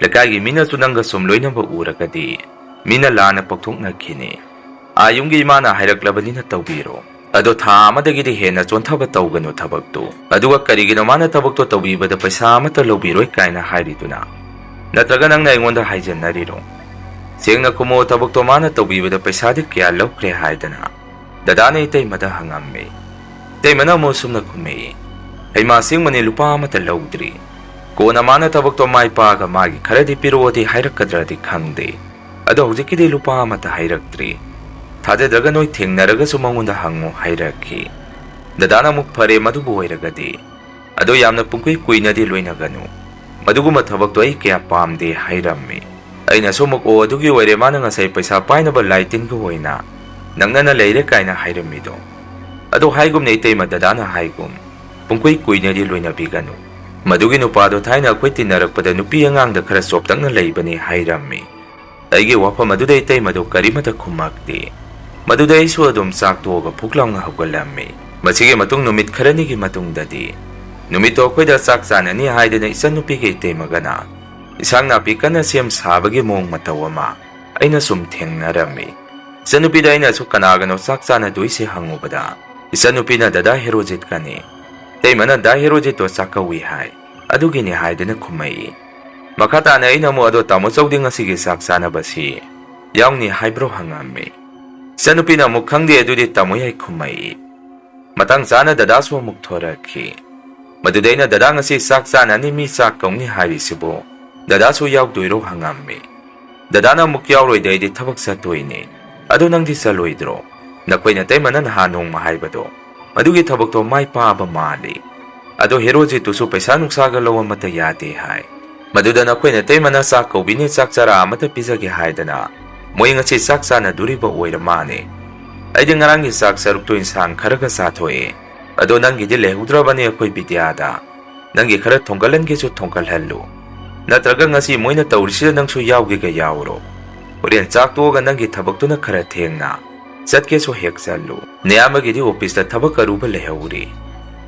ꯂꯩꯀꯥꯏꯒꯤ ꯃꯤꯅꯁꯨ ꯅꯪꯒ ꯁꯨꯝ ꯂꯣꯏꯅꯕ ꯎꯔꯒꯗꯤ ꯃꯤꯅ ꯂꯥꯟꯅ ꯄꯣꯛꯊꯣꯛꯅꯈꯤꯅꯤ꯫ ꯑꯥ ꯌꯨꯝꯒꯤ ꯏꯃꯥꯅ ꯍꯥꯏꯔꯛꯂꯕꯅꯤꯅ ꯇꯧꯕꯤꯔꯣ꯫ ꯑꯗꯣ ꯊꯥ ꯑꯃꯗꯒꯤꯗꯤ ꯍꯦꯟꯅ ꯆꯣꯟꯊꯕ ꯇꯧꯒꯅꯨ ꯊꯕꯛꯇꯨ꯫ ꯑꯗꯨꯒ ꯀꯔꯤꯒꯤꯅꯣ ꯃꯥꯅ ꯊꯕꯛꯇꯣ ꯇꯧꯕꯤꯕꯗ ꯄꯩꯁꯥ ꯑꯃꯠꯇ ꯂꯧꯕꯤꯔꯣꯏ ꯀꯥꯏꯅ ꯍꯥꯏꯔꯤꯗꯨꯅ? ꯅꯠꯇ꯭ꯔꯒ ꯅꯪꯅ ꯑꯩꯉꯣꯟꯗ ꯍꯥꯏꯖꯟꯅꯔꯤꯔꯣ? ꯁꯦꯡꯅ ꯈꯨꯝꯃꯣ, ꯊꯕꯛꯇꯣ ꯃꯥꯅ ꯇꯧꯕꯤꯕꯗ ꯄꯩꯁꯥꯗꯤ ꯀꯌꯥ ꯂꯧꯈ꯭ꯔꯦ?" ꯍꯥꯏꯗꯅ ꯗꯗꯥꯅ ꯏꯇꯩꯃꯗ ꯍꯪꯉꯝꯃꯤ꯫ ꯏꯇꯩꯃꯅ ꯑꯃꯨꯛ ꯑꯁꯨꯝꯅ ꯈꯨꯝꯃꯛꯏ, "ꯍꯩꯃꯥ, ꯑꯁꯦꯡꯕꯅꯤ, ꯂꯨꯄꯥ ꯑꯃꯠꯇ ꯂꯧꯗ꯭ꯔꯤ꯫ ꯀꯣꯟꯅ ꯃꯥꯅ ꯊꯕꯛꯇꯣ ꯃꯥꯏ ꯄꯥꯛꯑꯒ ꯃꯥꯒꯤ ꯈꯔꯗꯤ ꯄꯤꯔꯛꯑꯣꯗꯤ ꯍꯥꯏꯔꯛꯀꯗ꯭ꯔꯗꯤ ꯈꯪꯗꯦ꯫ ꯑꯗꯣ ꯍꯧꯖꯤꯛꯀꯤꯗꯤ ꯂꯨꯄꯥ ꯑꯃꯠꯇ ꯍꯥꯏꯔꯛꯇ꯭ꯔꯤ꯫ ꯊꯥꯖꯗ꯭ꯔꯒ ꯅꯣꯏ ꯊꯦꯡꯅꯔꯒꯁꯨ ꯃꯉꯣꯟꯗ ꯍꯪꯉꯨ" ꯍꯥꯏꯔꯛꯈꯤ꯫ ꯗꯗꯥꯅ ꯑꯃꯨꯛ, "ꯐꯔꯦ, ꯃꯗꯨꯕꯨ ꯑꯣꯏꯔꯒꯗꯤ "ꯑꯗꯣ ꯌꯥꯝꯅ ꯄꯨꯡꯀꯨꯏ ꯀꯨꯏꯅꯗꯤ ꯂꯣꯏꯅꯒꯅꯨ꯫ ꯃꯗꯨꯒꯨꯝꯕ ꯊꯕꯛꯇꯣ ꯑꯩ ꯀꯌꯥ ꯄꯥꯝꯗꯦ" ꯍꯥꯏꯔꯝꯃꯤ꯫ ꯑꯩꯅꯁꯨ ꯑꯃꯨꯛ, "ꯑꯣ, ꯑꯗꯨꯒꯤ ꯑꯣꯏꯔꯦ, ꯃꯥꯅ ꯉꯁꯥꯏ ꯄꯩꯁꯥ ꯄꯥꯏꯅꯕ ꯂꯥꯏꯇꯤꯟꯒ ꯑꯣꯏꯅ ꯅꯛꯅꯅ ꯂꯩꯔꯦ" ꯀꯥꯏꯅ ꯍꯥꯏꯔꯝꯃꯤꯗꯣ꯫ "ꯑꯗꯣ ꯍꯥꯏꯒꯨꯝꯅ ꯏꯇꯩꯃ, ꯗꯗꯥꯅ ꯍꯥꯏꯒꯨꯝ, ꯄꯨꯡꯀꯨꯏ ꯀꯨꯏꯅꯗꯤ ꯂꯣꯏꯅꯕꯤꯒꯅꯨ꯫ ꯃꯗꯨꯒꯤ ꯅꯨꯄꯥꯗꯣ ꯊꯥꯏꯅ ꯑꯩꯈꯣꯏ ꯇꯤꯟꯅꯔꯛꯄꯗ ꯅꯨꯄꯤ ꯑꯉꯥꯡꯗ ꯈꯔ ꯆꯣꯞꯇꯛꯅ ꯂꯩꯕꯅꯤ" ꯍꯥꯏꯔꯝꯃꯤ꯫ ꯑꯩꯒꯤ ꯋꯥꯐꯝ ꯑꯗꯨꯗ ꯏꯇꯩꯃꯗꯨ ꯀꯔꯤꯃꯠꯇ ꯈꯨꯝꯃꯛꯇꯦ꯫ ꯃꯗꯨꯗ ꯑꯩꯁꯨ ꯑꯗꯨꯝ ꯆꯥꯛ ꯇꯣꯛꯑꯒ ꯐꯨꯛ ꯂꯥꯎꯅ ꯍꯧꯒꯠꯂꯝꯃꯤ꯫ ꯃꯁꯤꯒꯤ ꯃꯇꯨꯡ ꯅꯨꯃꯤꯠ ꯈꯔꯅꯤꯒꯤ ꯃꯇꯨꯡꯗꯗꯤ ꯅꯨꯃꯤꯠꯇꯣ ꯑꯩꯈꯣꯏꯗ ꯆꯥꯛ ꯆꯥꯅꯅꯤ ꯍꯥꯏꯗꯅ ꯏꯆꯟꯅꯨꯄꯤꯒ ꯏꯇꯩꯃꯒꯅ ꯏꯟꯁꯥꯡ ꯅꯥꯄꯤ ꯀꯟꯅ ꯁꯦꯝ ꯁꯥꯕꯒꯤ ꯃꯑꯣꯡ ꯃꯇꯧ ꯑꯃ ꯑꯩꯅ ꯁꯨꯝ ꯊꯦꯡꯅꯔꯝꯃꯤ꯫ ꯏꯆꯟꯅꯨꯄꯤꯗ ꯑꯩꯅꯁꯨ "ꯀꯅꯥꯒꯅꯣ ꯆꯥꯛ ꯆꯥꯅꯗꯣꯏꯁꯦ?" ꯍꯪꯉꯨꯕꯗ, ꯏꯆꯟꯅꯨꯄꯤꯅ "ꯗꯗꯥ ꯍꯦꯔꯣꯖꯤꯠꯀꯅꯤ꯫ ꯏꯇꯩꯃꯅ ꯗꯥ ꯍꯦꯔꯣꯖꯤꯠꯇꯣ ꯆꯥꯛ ꯀꯧꯏ ꯍꯥꯏ, ꯑꯗꯨꯒꯤꯅꯤ" ꯍꯥꯏꯗꯨꯅ ꯈꯨꯝꯃꯛꯏ꯫ ꯃꯈꯥ ꯇꯥꯅ ꯑꯩꯅ ꯑꯃꯨꯛ, "ꯑꯗꯣ ꯇꯥꯃꯣ ꯆꯧꯗꯤ ꯉꯁꯤꯒꯤ ꯆꯥꯛ ꯆꯥꯅꯕꯁꯤ ꯌꯥꯎꯅꯤ ꯍꯥꯏꯕ꯭ꯔꯣ?" ꯍꯪꯉꯝꯃꯤ꯫ ꯏꯆꯟꯅꯨꯄꯤꯅ ꯑꯃꯨꯛ, "ꯈꯪꯗꯦ, ꯑꯗꯨꯗꯤ ꯇꯥꯃꯣ ꯌꯥꯏ" ꯈꯨꯝꯃꯛꯏ꯫ ꯃꯇꯥꯡ ꯆꯥꯅ ꯗꯗꯥꯁꯨ ꯑꯃꯨꯛ ꯊꯣꯔꯛꯈꯤ꯫ ꯃꯗꯨꯗ ꯑꯩꯅ, "ꯗꯗꯥ, ꯉꯁꯤ ꯆꯥꯛ ꯆꯥꯅꯅꯤ, ꯃꯤ ꯆꯥꯛ ꯀꯧꯅꯤ ꯍꯥꯏꯔꯤꯁꯤꯕꯨ ꯗꯗꯥꯁꯨ ꯌꯥꯎꯗꯣꯏꯔꯣ?" ꯍꯪꯉꯝꯃꯤ꯫ ꯗꯗꯥꯅ ꯑꯃꯨꯛ, "ꯌꯥꯎꯔꯣꯏꯗ, ꯑꯩꯗꯤ ꯊꯕꯛ ꯆꯠꯇꯣꯏꯅꯦ꯫ ꯑꯗꯣ ꯅꯪꯗꯤ ꯆꯠꯂꯣꯏꯗ꯭ꯔꯣ? ꯅꯈꯣꯏ ꯅꯇꯩꯃꯅ ꯅꯍꯥꯟ ꯅꯣꯡꯃ ꯍꯥꯏꯕꯗꯣ, ꯃꯗꯨꯒꯤ ꯊꯕꯛꯇꯣ ꯃꯥꯏ ꯄꯥꯛꯑꯕ ꯃꯥꯜꯂꯤ꯫ ꯑꯗꯣ ꯍꯦꯔꯣꯖꯤꯠꯇꯨꯁꯨ ꯄꯩꯁꯥ ꯅꯨꯡꯁꯥꯒ ꯂꯧ ꯑꯃꯠꯇ ꯌꯥꯗꯦ ꯍꯥꯏ꯫ ꯃꯗꯨꯗ ꯅꯈꯣꯏ ꯅꯇꯩꯃꯅ ꯆꯥꯛ ꯀꯧꯕꯤꯅꯤ, ꯆꯥꯛ ꯆꯔꯥ ꯑꯃꯠꯇ ꯄꯤꯖꯒꯦ ꯍꯥꯏꯗꯅ ꯃꯣꯏ ꯉꯁꯤ ꯆꯥꯛ ꯆꯥꯅꯗꯣꯔꯤꯕ ꯑꯣꯏꯔ ꯃꯥꯜꯂꯦ꯫ ꯑꯩꯗꯤ ꯉꯔꯥꯡꯒꯤ ꯆꯥꯛ ꯁꯔꯨꯛꯇꯣ ꯏꯟꯁꯥꯡ ꯈꯔꯒ ꯆꯥꯊꯣꯛꯑꯦ꯫ ꯑꯗꯣ ꯅꯪꯒꯤꯗꯤ ꯂꯩꯍꯧꯗ꯭ꯔꯕꯅꯤ ꯑꯩꯈꯣꯏ ꯕꯤꯗ꯭ꯌꯥꯗ꯫ ꯅꯪꯒꯤ ꯈꯔ ꯊꯣꯡꯒꯠꯍꯟꯒꯦꯁꯨ ꯊꯣꯡꯒꯠꯍꯜꯂꯨ꯫ ꯅꯠꯇ꯭ꯔꯒ ꯉꯁꯤ ꯃꯣꯏꯅ ꯇꯧꯔꯤꯁꯤꯗ ꯅꯪꯁꯨ ꯌꯥꯎꯒꯦꯒ ꯌꯥꯎꯔꯣ꯫ ꯍꯣꯔꯦꯟ ꯆꯥꯛ ꯇꯣꯛꯑꯒ ꯅꯪꯒꯤ ꯊꯕꯛꯇꯨꯅ ꯈꯔ ꯊꯦꯡꯅ ꯆꯠꯀꯦꯁꯨ ꯍꯦꯛ ꯆꯠꯂꯨ꯫ ꯅꯌꯥꯝꯕꯒꯤꯗꯤ ꯑꯣꯐꯤꯁꯇ ꯊꯕꯛ ꯑꯔꯨꯕ ꯂꯩꯍꯧꯔꯤ꯫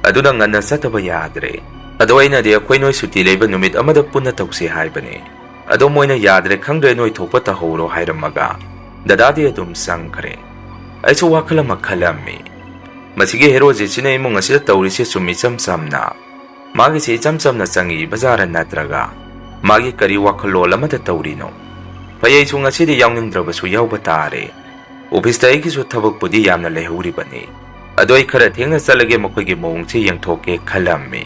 ꯑꯗꯨꯅ ꯉꯟꯅ ꯆꯠꯇꯕ ꯌꯥꯗ꯭ꯔꯦ꯫ ꯑꯗꯣ ꯑꯩꯅꯗꯤ ꯑꯩꯈꯣꯏ ꯅꯣꯏ ꯁꯨꯇꯤ ꯂꯩꯕ ꯅꯨꯃꯤꯠ ꯑꯃꯗ ꯄꯨꯟꯅ ꯇꯧꯁꯤ ꯍꯥꯏꯕꯅꯦ꯫ ꯑꯗꯣ ꯃꯣꯏꯅ ꯌꯥꯗ꯭ꯔꯦ, ꯈꯪꯗ꯭ꯔꯦ, ꯅꯣꯏ ꯊꯣꯛꯄ ꯇꯧꯍꯧꯔꯣ ꯍꯥꯏꯔꯝꯃꯒ ꯗꯗꯥꯗꯤ ꯑꯗꯨꯝ ꯆꯪꯈ꯭ꯔꯦ꯫ ꯑꯩꯁꯨ ꯋꯥꯈꯜ ꯑꯃ ꯈꯜꯂꯝꯃꯤ꯫ ꯃꯁꯤꯒꯤ ꯍꯦꯔꯣꯖꯤꯠꯁꯤꯅ ꯏꯃꯨꯡ ꯑꯁꯤꯗ ꯇꯧꯔꯤꯁꯦ ꯁꯨꯝ ꯏꯆꯝ ꯆꯝꯅ, ꯃꯥꯒꯤꯁꯦ ꯏꯆꯝ ꯆꯝꯅ ꯆꯪꯉꯛꯏꯕ ꯖꯥꯔ ꯅꯠꯇ꯭ꯔꯒ ꯃꯥꯒꯤ ꯀꯔꯤ ꯋꯥꯈꯜꯂꯣꯟ ꯑꯃꯗ ꯇꯧꯔꯤꯅꯣ? ꯐꯩ, ꯑꯩꯁꯨ ꯉꯁꯤꯗꯤ ꯌꯥꯎꯅꯤꯡꯗ꯭ꯔꯕꯁꯨ ꯌꯥꯎꯕ ꯇꯥꯔꯦ꯫ ꯑꯣꯐꯤꯁꯇ ꯑꯩꯒꯤꯁꯨ ꯊꯕꯛꯄꯨꯗꯤ ꯌꯥꯝꯅ ꯂꯩꯍꯧꯔꯤꯕꯅꯤ꯫ ꯑꯗꯣ ꯑꯩ ꯈꯔ ꯊꯦꯡꯅ ꯆꯠꯂꯒꯦ, ꯃꯈꯣꯏꯒꯤ ꯃꯑꯣꯡꯁꯦ ꯌꯦꯡꯊꯣꯛꯀꯦ ꯈꯜꯂꯝꯃꯤ꯫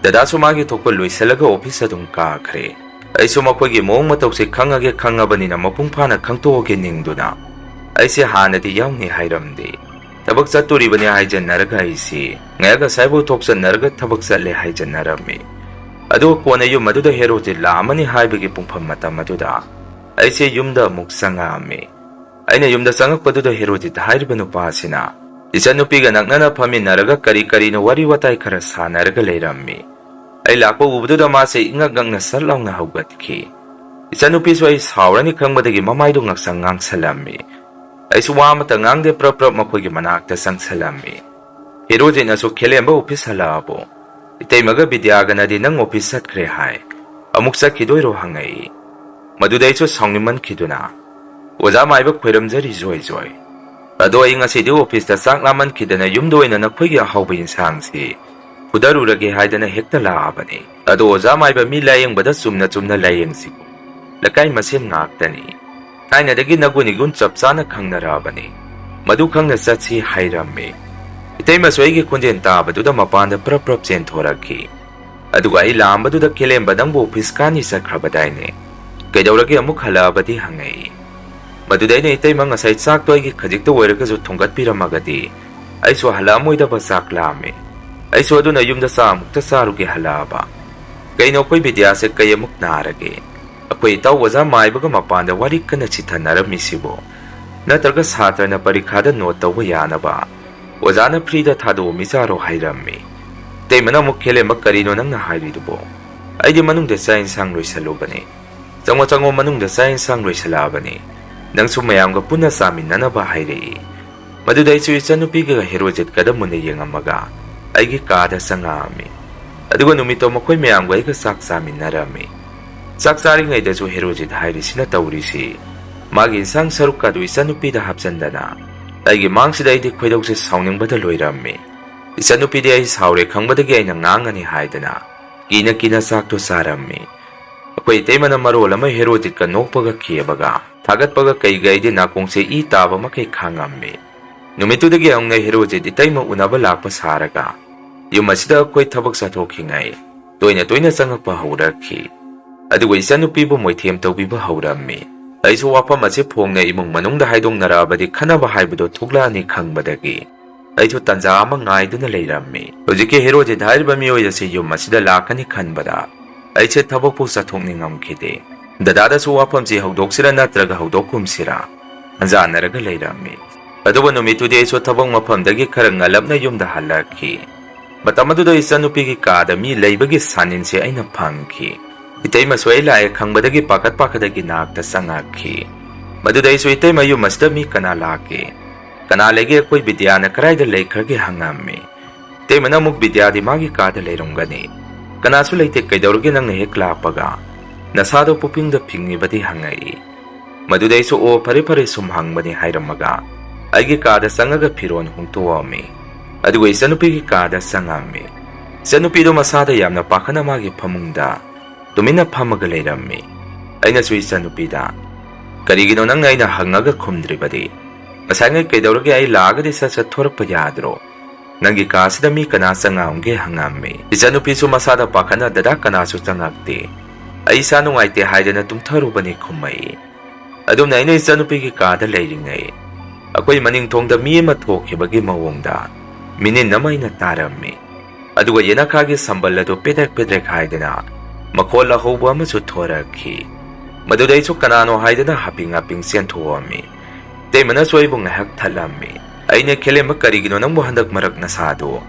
ꯗꯗꯥꯁꯨ ꯃꯥꯒꯤ ꯊꯣꯛꯄ ꯂꯣꯏꯁꯤꯜꯂꯒ ꯑꯣꯐꯤꯁ ꯑꯗꯨꯝ ꯀꯥꯈ꯭ꯔꯦ꯫ ꯑꯩꯁꯨ ꯃꯈꯣꯏꯒꯤ ꯃꯑꯣꯡ ꯃꯇꯧꯁꯦ ꯈꯪꯉꯒꯦ ꯈꯪꯉꯕꯅꯤꯅ ꯃꯄꯨꯡ ꯐꯥꯅ ꯈꯪꯇꯣꯛꯑꯒꯦ ꯅꯤꯡꯗꯨꯅ ꯑꯩꯁꯦ ꯍꯥꯟꯅꯗꯤ ꯌꯥꯎꯅꯤ ꯍꯥꯏꯔꯝꯗꯦ꯫ ꯊꯕꯛ ꯆꯠꯇꯣꯔꯤꯕꯅꯤ ꯍꯥꯏꯖꯟꯅꯔꯒ ꯑꯩꯁꯤ ꯉꯥꯏꯍꯥꯛ ꯉꯁꯥꯏꯐꯥꯎ ꯊꯣꯛꯆꯟꯅꯔꯒ ꯊꯕꯛ ꯆꯠꯂꯦ ꯍꯥꯏꯖꯟꯅꯔꯝꯃꯤ꯫ ꯑꯗꯨꯒ ꯀꯣꯟꯅ ꯌꯨꯝ ꯑꯗꯨꯗ ꯍꯦꯔꯣꯗꯤꯠ ꯂꯥꯛꯑꯝꯃꯅꯤ ꯍꯥꯏꯕꯒꯤ ꯄꯨꯡꯐꯝ ꯃꯇꯝ ꯑꯗꯨꯗ ꯑꯩꯁꯦ ꯌꯨꯝꯗ ꯑꯃꯨꯛ ꯆꯪꯉꯛꯑꯝꯃꯤ꯫ ꯑꯩꯅ ꯌꯨꯝꯗ ꯆꯪꯉꯛꯄꯗꯨꯗ ꯍꯦꯔꯣꯗꯤꯠ ꯍꯥꯏꯔꯤꯕ ꯅꯨꯄꯥ ꯑꯁꯤꯅ ꯏꯆꯟꯅꯨꯄꯤꯒ ꯅꯛꯅꯅ ꯐꯝꯃꯤꯟꯅꯔꯒ ꯀꯔꯤ ꯀꯔꯤꯅꯣ ꯋꯥꯔꯤ ꯋꯥꯇꯥꯏ ꯈꯔ ꯁꯥꯟꯅꯔꯒ ꯂꯩꯔꯝꯃꯤ꯫ ꯑꯩ ꯂꯥꯛꯄ ꯎꯕꯗꯨꯗ ꯃꯥꯁꯦ ꯏꯉꯛ ꯉꯛꯅ ꯁꯠ ꯂꯥꯎꯅ ꯍꯧꯒꯠꯈꯤ꯫ ꯏꯆꯟꯅꯨꯄꯤꯁꯨ ꯑꯩ ꯁꯥꯎꯔꯅꯤ ꯈꯪꯕꯗꯒꯤ ꯃꯃꯥꯏꯗꯨ ꯉꯥꯡꯁꯪ ꯉꯥꯡꯁꯜꯂꯝꯃꯤ꯫ ꯑꯩꯁꯨ ꯋꯥ ꯑꯃꯠꯇ ꯉꯥꯡꯗꯦ, ꯄ꯭ꯔꯞ ꯄ꯭ꯔꯞ ꯃꯈꯣꯏꯒꯤ ꯃꯅꯥꯛꯇ ꯆꯪꯁꯜꯂꯝꯃꯤ꯫ ꯍꯦꯔꯣꯖꯤꯠꯅꯁꯨ, "ꯈꯦꯂꯦꯝꯕ ꯑꯣꯐꯤꯁ ꯍꯜꯂꯛꯑꯕꯣ? ꯏꯇꯩꯃꯒ ꯕꯤꯗ꯭ꯌꯥꯒꯅꯗꯤ ꯅꯪ ꯑꯣꯐꯤꯁ ꯆꯠꯈ꯭ꯔꯦ ꯍꯥꯏ꯫ ꯑꯃꯨꯛ ꯆꯠꯈꯤꯗꯣꯏꯔꯣ?" ꯍꯪꯉꯛꯏ꯫ ꯃꯗꯨꯗ ꯑꯩꯁꯨ ꯁꯥꯎꯅꯤꯡꯃꯟꯈꯤꯗꯨꯅ, "ꯑꯣꯖꯥ ꯃꯥꯏꯕ ꯈꯣꯏꯔꯝꯖꯔꯤ ꯖꯣꯏ ꯖꯣꯏ꯫ ꯑꯗꯣ ꯑꯩ ꯉꯁꯤꯗꯤ ꯑꯣꯐꯤꯁꯇ ꯆꯥꯛ ꯂꯥꯝꯃꯟꯈꯤꯗꯅ ꯌꯨꯝꯗ ꯑꯣꯏꯅ ꯅꯈꯣꯏꯒꯤ ꯑꯍꯥꯎꯕ ꯏꯟꯁꯥꯡꯁꯤ ꯐꯨꯗꯔꯨꯔꯒꯦ ꯍꯥꯏꯗꯅ ꯍꯦꯛꯇ ꯂꯥꯛꯑꯕꯅꯤ꯫ ꯑꯗꯣ ꯑꯣꯖꯥ ꯃꯥꯏꯕ, ꯃꯤ ꯂꯥꯌꯦꯡꯕꯗ ꯆꯨꯝꯅ ꯆꯨꯝꯅ ꯂꯥꯌꯦꯡꯁꯤ꯫ ꯂꯩꯀꯥꯏ ꯃꯁꯦꯟ ꯉꯥꯛꯇꯅꯤ꯫ ꯊꯥꯏꯅꯗꯒꯤ ꯅꯒꯨꯟ ꯏꯒꯨꯟ ꯆꯞ ꯆꯥꯅ ꯈꯪꯅꯔꯛꯑꯕꯅꯤ꯫ ꯃꯗꯨ ꯈꯪꯅ ꯆꯠꯁꯤ" ꯍꯥꯏꯔꯝꯃꯤ꯫ ꯏꯇꯩꯃꯁꯨ ꯑꯩꯒꯤ ꯈꯣꯟꯖꯦꯜ ꯇꯥꯕꯗꯨꯗ ꯃꯄꯥꯟꯗ ꯄ꯭ꯔꯞ ꯄ꯭ꯔꯞ ꯆꯦꯟꯊꯣꯔꯛꯈꯤ꯫ ꯑꯗꯨꯒ ꯑꯩ ꯂꯥꯛꯑꯝꯕꯗꯨꯗ, "ꯈꯦꯂꯦꯝꯕ, ꯅꯪꯕꯨ ꯑꯣꯐꯤꯁ ꯀꯥꯅꯤ ꯆꯠꯈ꯭ꯔꯕꯗꯥꯏꯅꯦ? ꯀꯩꯗꯧꯔꯒꯦ, ꯑꯃꯨꯛ ꯍꯜꯂꯛꯑꯕꯗꯤ?" ꯍꯪꯉꯛꯏ꯫ ꯃꯗꯨꯗ ꯑꯩꯅ, "ꯏꯇꯩꯃ, ꯉꯁꯥꯏ ꯆꯥꯛꯇꯣ ꯑꯩꯒꯤ ꯈꯖꯤꯛꯇ ꯑꯣꯏꯔꯒꯁꯨ ꯊꯣꯡꯒꯠꯄꯤꯔꯝꯃꯒꯗꯤ ꯑꯩꯁꯨ ꯍꯜꯂꯛꯑꯝꯃꯣꯏꯗꯕ ꯆꯥꯛ ꯂꯥꯝꯃꯦ꯫ ꯑꯩꯁꯨ ꯑꯗꯨꯅ ꯌꯨꯝꯗ ꯆꯥ ꯑꯃꯨꯛꯇ ꯆꯥꯔꯨꯒꯦ ꯍꯜꯂꯛꯑꯕ꯫ ꯀꯩꯅꯣ, ꯑꯩꯈꯣꯏ ꯕꯤꯗ꯭ꯌꯥꯁꯦ ꯀꯩ ꯑꯃꯨꯛ ꯅꯥꯔꯒꯦ? ꯑꯩꯈꯣꯏ ꯏꯇꯥꯎ ꯑꯣꯖꯥ ꯃꯥꯏꯕꯒ ꯃꯄꯥꯟꯗ ꯋꯥꯔꯤ ꯀꯟꯅ ꯆꯤꯊꯅꯔꯝꯃꯤꯁꯤꯕꯨ? ꯅꯠꯇ꯭ꯔꯒ ꯁꯥꯇ꯭ꯔꯅ ꯄꯔꯤꯈꯥꯗ ꯅꯣꯠ ꯇꯧꯕ ꯌꯥꯅꯕ ꯑꯣꯖꯥꯅ ꯐ꯭ꯔꯤꯗ ꯊꯥꯗꯣꯛꯑꯝꯃꯤꯖꯥꯔꯣ?" ꯍꯥꯏꯔꯝꯃꯤ꯫ ꯏꯇꯩꯃꯅ ꯑꯃꯨꯛ, "ꯈꯦꯂꯦꯝꯕ, ꯀꯔꯤꯅꯣ ꯅꯪꯅ ꯍꯥꯏꯔꯤꯗꯨꯕꯣ? ꯑꯩꯗꯤ ꯃꯅꯨꯡꯗ ꯆꯥꯛ ꯏꯟꯁꯥꯡ ꯂꯣꯏꯁꯜꯂꯨꯕꯅꯦ꯫ ꯆꯪꯉꯣ, ꯆꯪꯉꯣ, ꯃꯅꯨꯡꯗ ꯆꯥꯛ ꯏꯟꯁꯥꯡ ꯂꯣꯏꯁꯜꯂꯛꯑꯕꯅꯦ꯫ ꯅꯪꯁꯨ ꯃꯌꯥꯝꯒ ꯄꯨꯟꯅ ꯆꯥꯃꯤꯟꯅꯅꯕ" ꯍꯥꯏꯔꯛꯏ꯫ ꯃꯗꯨꯗ ꯑꯩꯁꯨ ꯏꯆꯟꯅꯨꯄꯤꯒ ꯍꯦꯔꯣꯖꯤꯠꯀꯗ ꯃꯨꯟꯅ ꯌꯦꯡꯉꯝꯃꯒ ꯑꯩꯒꯤ ꯀꯥꯗ ꯆꯪꯉꯛꯑꯝꯃꯤ꯫ ꯑꯗꯨꯒ ꯅꯨꯃꯤꯠꯇꯣ ꯃꯈꯣꯏ ꯃꯌꯥꯝꯒ ꯑꯩꯒ ꯆꯥꯛ ꯆꯥꯃꯤꯟꯅꯔꯝꯃꯤ꯫ ꯆꯥꯛ ꯆꯥꯔꯤꯉꯩꯗꯁꯨ ꯍꯦꯔꯣꯖꯤꯠ ꯍꯥꯏꯔꯤꯁꯤꯅ ꯇꯧꯔꯤꯁꯤ, ꯃꯥꯒꯤ ꯏꯟꯁꯥꯡ ꯁꯔꯨꯛꯀ ꯑꯗꯨ ꯏꯆꯟꯅꯨꯄꯤꯗ ꯍꯥꯞꯆꯟꯗꯅ ꯑꯩꯒꯤ ꯃꯥꯡꯁꯤꯗ ꯑꯩꯗꯤ ꯈꯣꯏꯗꯧꯁꯦ ꯁꯥꯎꯅꯤꯡꯕꯗ ꯂꯣꯏꯔꯝꯃꯤ꯫ ꯏꯆꯟꯅꯨꯄꯤꯗꯤ ꯑꯩ ꯁꯥꯎꯔꯦ ꯈꯪꯕꯗꯒꯤ ꯑꯩꯅ ꯉꯥꯡꯉꯅꯤ ꯍꯥꯏꯗꯅ ꯀꯤꯅ ꯀꯤꯅ ꯆꯥꯛꯇꯣ ꯆꯥꯔꯝꯃꯤ꯫ ꯑꯩꯈꯣꯏ ꯏꯇꯩꯃꯅ ꯃꯔꯣꯜ ꯑꯃ ꯍꯦꯔꯣꯖꯤꯠꯀ ꯅꯣꯛꯄꯒ ꯈꯦꯕꯒ ꯊꯥꯒꯠꯄꯒ ꯀꯩꯒ ꯑꯩꯗꯤ ꯅꯥꯀꯣꯡꯁꯦ ꯏ ꯇꯥꯕ ꯃꯈꯩ ꯈꯥꯡꯉꯝꯃꯤ꯫ ꯅꯨꯃꯤꯠꯇꯨꯗꯒꯤ ꯍꯧꯅ ꯍꯦꯔꯣꯖꯤꯠ ꯏꯇꯩꯃ ꯎꯅꯕ ꯂꯥꯛꯄ ꯁꯥꯔꯒ ꯌꯨꯝ ꯑꯁꯤꯗ ꯑꯩꯈꯣꯏ ꯊꯕꯛ ꯆꯠꯊꯣꯛꯈꯤꯉꯩ ꯇꯣꯏꯅ ꯇꯣꯏꯅ ꯆꯪꯉꯛꯄ ꯍꯧꯔꯛꯈꯤ꯫ ꯑꯗꯨꯒ ꯏꯆꯟꯅꯨꯄꯤꯕꯨ ꯃꯣꯏꯊꯦꯝ ꯇꯧꯕꯤꯕ ꯍꯧꯔꯝꯃꯤ꯫ ꯑꯩꯁꯨ ꯋꯥꯐꯝ ꯑꯁꯤ ꯐꯣꯡꯅ ꯏꯃꯨꯡ ꯃꯅꯨꯡꯗ ꯍꯥꯏꯗꯣꯛꯅꯔꯛꯑꯕꯗꯤ ꯈꯟꯅꯕ ꯍꯥꯏꯕꯗꯨ ꯊꯣꯛꯂꯛꯑꯅꯤ ꯈꯪꯕꯗꯒꯤ ꯑꯩꯁꯨ ꯇꯟꯖꯥ ꯑꯃ ꯉꯥꯏꯗꯨꯅ ꯂꯩꯔꯝꯃꯤ꯫ ꯍꯧꯖꯤꯛꯀꯤ ꯍꯦꯔꯣꯖꯤꯠ ꯍꯥꯏꯔꯤꯕ ꯃꯤꯑꯣꯏ ꯑꯁꯤ ꯌꯨꯝ ꯑꯁꯤꯗ ꯂꯥꯛꯀꯅꯤ ꯈꯟꯕꯗ ꯑꯩꯁꯦ ꯊꯕꯛꯄꯨ ꯆꯠꯊꯣꯛꯅꯤꯡꯉꯝꯈꯤꯗꯦ꯫ ꯗꯗꯥꯗꯁꯨ ꯋꯥꯐꯝꯁꯤ ꯍꯧꯗꯣꯛꯁꯤꯔꯥ ꯅꯠꯇ꯭ꯔꯒ ꯍꯧꯗꯣꯛꯀꯨꯝꯁꯤꯔꯥ ꯈꯟꯖꯥꯟꯅꯔꯒ ꯂꯩꯔꯝꯃꯤ꯫ ꯑꯗꯨꯕꯨ ꯅꯨꯃꯤꯠꯇꯨꯗꯤ ꯑꯩꯁꯨ ꯊꯕꯛ ꯃꯐꯝꯗꯒꯤ ꯈꯔ ꯉꯜꯂꯞꯅ ꯌꯨꯝꯗ ꯍꯜꯂꯛꯈꯤ꯫ ꯃꯇꯝ ꯑꯗꯨꯗ ꯏꯆꯟꯅꯨꯄꯤꯒꯤ ꯀꯥꯗ ꯃꯤ ꯂꯩꯕꯒꯤ ꯁꯥꯅꯤꯟꯁꯦ ꯑꯩꯅ ꯐꯪꯈꯤ꯫ ꯏꯇꯩꯃꯁꯨ ꯑꯩ ꯂꯥꯛꯑꯦ ꯈꯪꯕꯗꯒꯤ ꯄꯥꯈꯠ ꯄꯥꯈꯠꯇꯒꯤ ꯅꯥꯛꯇ ꯆꯪꯉꯛꯈꯤ꯫ ꯃꯗꯨꯗ ꯑꯩꯁꯨ ꯏꯇꯩꯃ ꯌꯨꯝ ꯑꯁꯤꯗ ꯃꯤ ꯀꯅꯥ ꯂꯥꯛꯀꯦ? ꯀꯅꯥ ꯂꯩꯒꯦ? ꯑꯩꯈꯣꯏ ꯕꯤꯗ꯭ꯌꯥꯅ ꯀꯗꯥꯏꯗ ꯂꯩꯈ꯭ꯔꯒꯦ ꯍꯪꯉꯝꯃꯤ꯫ ꯏꯇꯩꯃꯅ ꯑꯃꯨꯛ ꯕꯤꯗ꯭ꯌꯥꯗꯤ ꯃꯥꯒꯤ ꯀꯥꯗ ꯂꯩꯔꯝꯒꯅꯤ꯫ ꯀꯅꯥꯁꯨ ꯂꯩꯇꯦ, ꯀꯩꯗꯧꯔꯒꯦ ꯅꯪꯅ ꯍꯦꯛ ꯂꯥꯛꯄꯒ ꯅꯁꯥꯗꯣ ꯄꯨꯛꯄꯤꯡꯗ ꯐꯤꯡꯉꯤꯕꯗꯤ ꯍꯪꯉꯛꯏ꯫ ꯃꯗꯨꯗ ꯑꯩꯁꯨ ꯑꯣ ꯐꯔꯦ ꯐꯔꯦ ꯁꯨꯝ ꯍꯪꯕꯅꯤ ꯍꯥꯏꯔꯝꯃꯒ ꯑꯩꯒꯤ ꯀꯥꯗ ꯆꯪꯉꯒ ꯐꯤꯔꯣꯜ ꯍꯣꯡꯗꯣꯛꯑꯝꯃꯤ꯫ ꯑꯗꯨꯒ ꯏꯆꯟꯅꯨꯄꯤꯒꯤ ꯀꯥꯗ ꯆꯪꯉꯝꯃꯤ꯫ ꯏꯆꯟꯅꯨꯄꯤꯗꯣ ꯃꯁꯥꯗ ꯌꯥꯝꯅ ꯄꯥꯈꯠꯅ ꯃꯥꯒꯤ ꯐꯃꯨꯡꯗ ꯇꯨꯃꯤꯟꯅ ꯐꯝꯃꯒ ꯂꯩꯔꯝꯃꯤ꯫ ꯑꯩꯅꯁꯨ ꯏꯆꯟꯅꯨꯄꯤꯗ, "ꯀꯔꯤꯒꯤꯅꯣ ꯅꯪꯅ ꯑꯩꯅ ꯍꯪꯉꯒ ꯈꯨꯝꯗ꯭ꯔꯤꯕꯗꯤ? ꯉꯁꯥꯏꯉꯩ ꯀꯩꯗꯧꯔꯒꯦ? ꯑꯩ ꯂꯥꯛꯑꯒꯗꯤ ꯁꯠ ꯁꯠ ꯊꯣꯔꯛꯄ ꯌꯥꯗ꯭ꯔꯣ? ꯅꯪꯒꯤ ꯀꯥꯁꯤꯗ ꯃꯤ ꯀꯅꯥ ꯆꯪꯉꯛꯑꯝꯒꯦ?" ꯍꯪꯉꯝꯃꯤ꯫ ꯏꯆꯟꯅꯨꯄꯤꯁꯨ ꯃꯁꯥꯗ ꯄꯥꯈꯠꯅ, "ꯗꯗꯥ, ꯀꯅꯥꯁꯨ ꯆꯪꯉꯛꯇꯦ꯫ ꯑꯩ ꯏꯁꯥ ꯅꯨꯡꯉꯥꯏꯇꯦ ꯍꯥꯏꯗꯅ ꯇꯨꯝꯊꯔꯨꯕꯅꯤ" ꯈꯨꯝꯃꯛꯏ꯫ ꯑꯗꯨꯝꯅ ꯑꯩꯅ ꯏꯆꯟꯅꯨꯄꯤꯒꯤ ꯀꯥꯗ ꯂꯩꯔꯤꯉꯩ ꯑꯩꯈꯣꯏ ꯃꯅꯤꯡ ꯊꯣꯡꯗ ꯃꯤ ꯑꯃ ꯊꯣꯛꯈꯤꯕꯒꯤ ꯃꯑꯣꯡꯗ ꯃꯤꯅꯤꯟ ꯑꯃ ꯑꯩꯅ ꯇꯥꯔꯝꯃꯤ꯫ ꯑꯗꯨꯒ ꯌꯦꯅꯈꯥꯒꯤ ꯁꯝꯕꯜ ꯑꯗꯨ ꯄꯦꯗ꯭ꯔꯦꯛ ꯄꯦꯗ꯭ꯔꯦꯛ ꯍꯥꯏꯗꯅ ꯃꯈꯣꯜ ꯑꯍꯧꯕ ꯑꯃꯁꯨ ꯊꯣꯔꯛꯈꯤ꯫ ꯃꯗꯨꯗ ꯑꯩꯁꯨ ꯀꯅꯥꯅꯣ ꯍꯥꯏꯗꯅ ꯍꯥꯞꯄꯤꯡ ꯍꯥꯞꯄꯤꯡ ꯆꯦꯟꯊꯣꯛꯑꯝꯃꯤ꯫ ꯏꯇꯩꯃꯅꯁꯨ ꯑꯩꯕꯨ ꯉꯥꯏꯍꯥꯛ ꯊꯠꯂꯝꯃꯤ꯫ ꯑꯩꯅ, "ꯈꯦꯂꯦꯝꯕ, ꯀꯔꯤꯒꯤꯅꯣ ꯅꯪꯕꯨ ꯍꯟꯗꯛ ꯃꯔꯛ ꯅꯁꯥꯗꯨ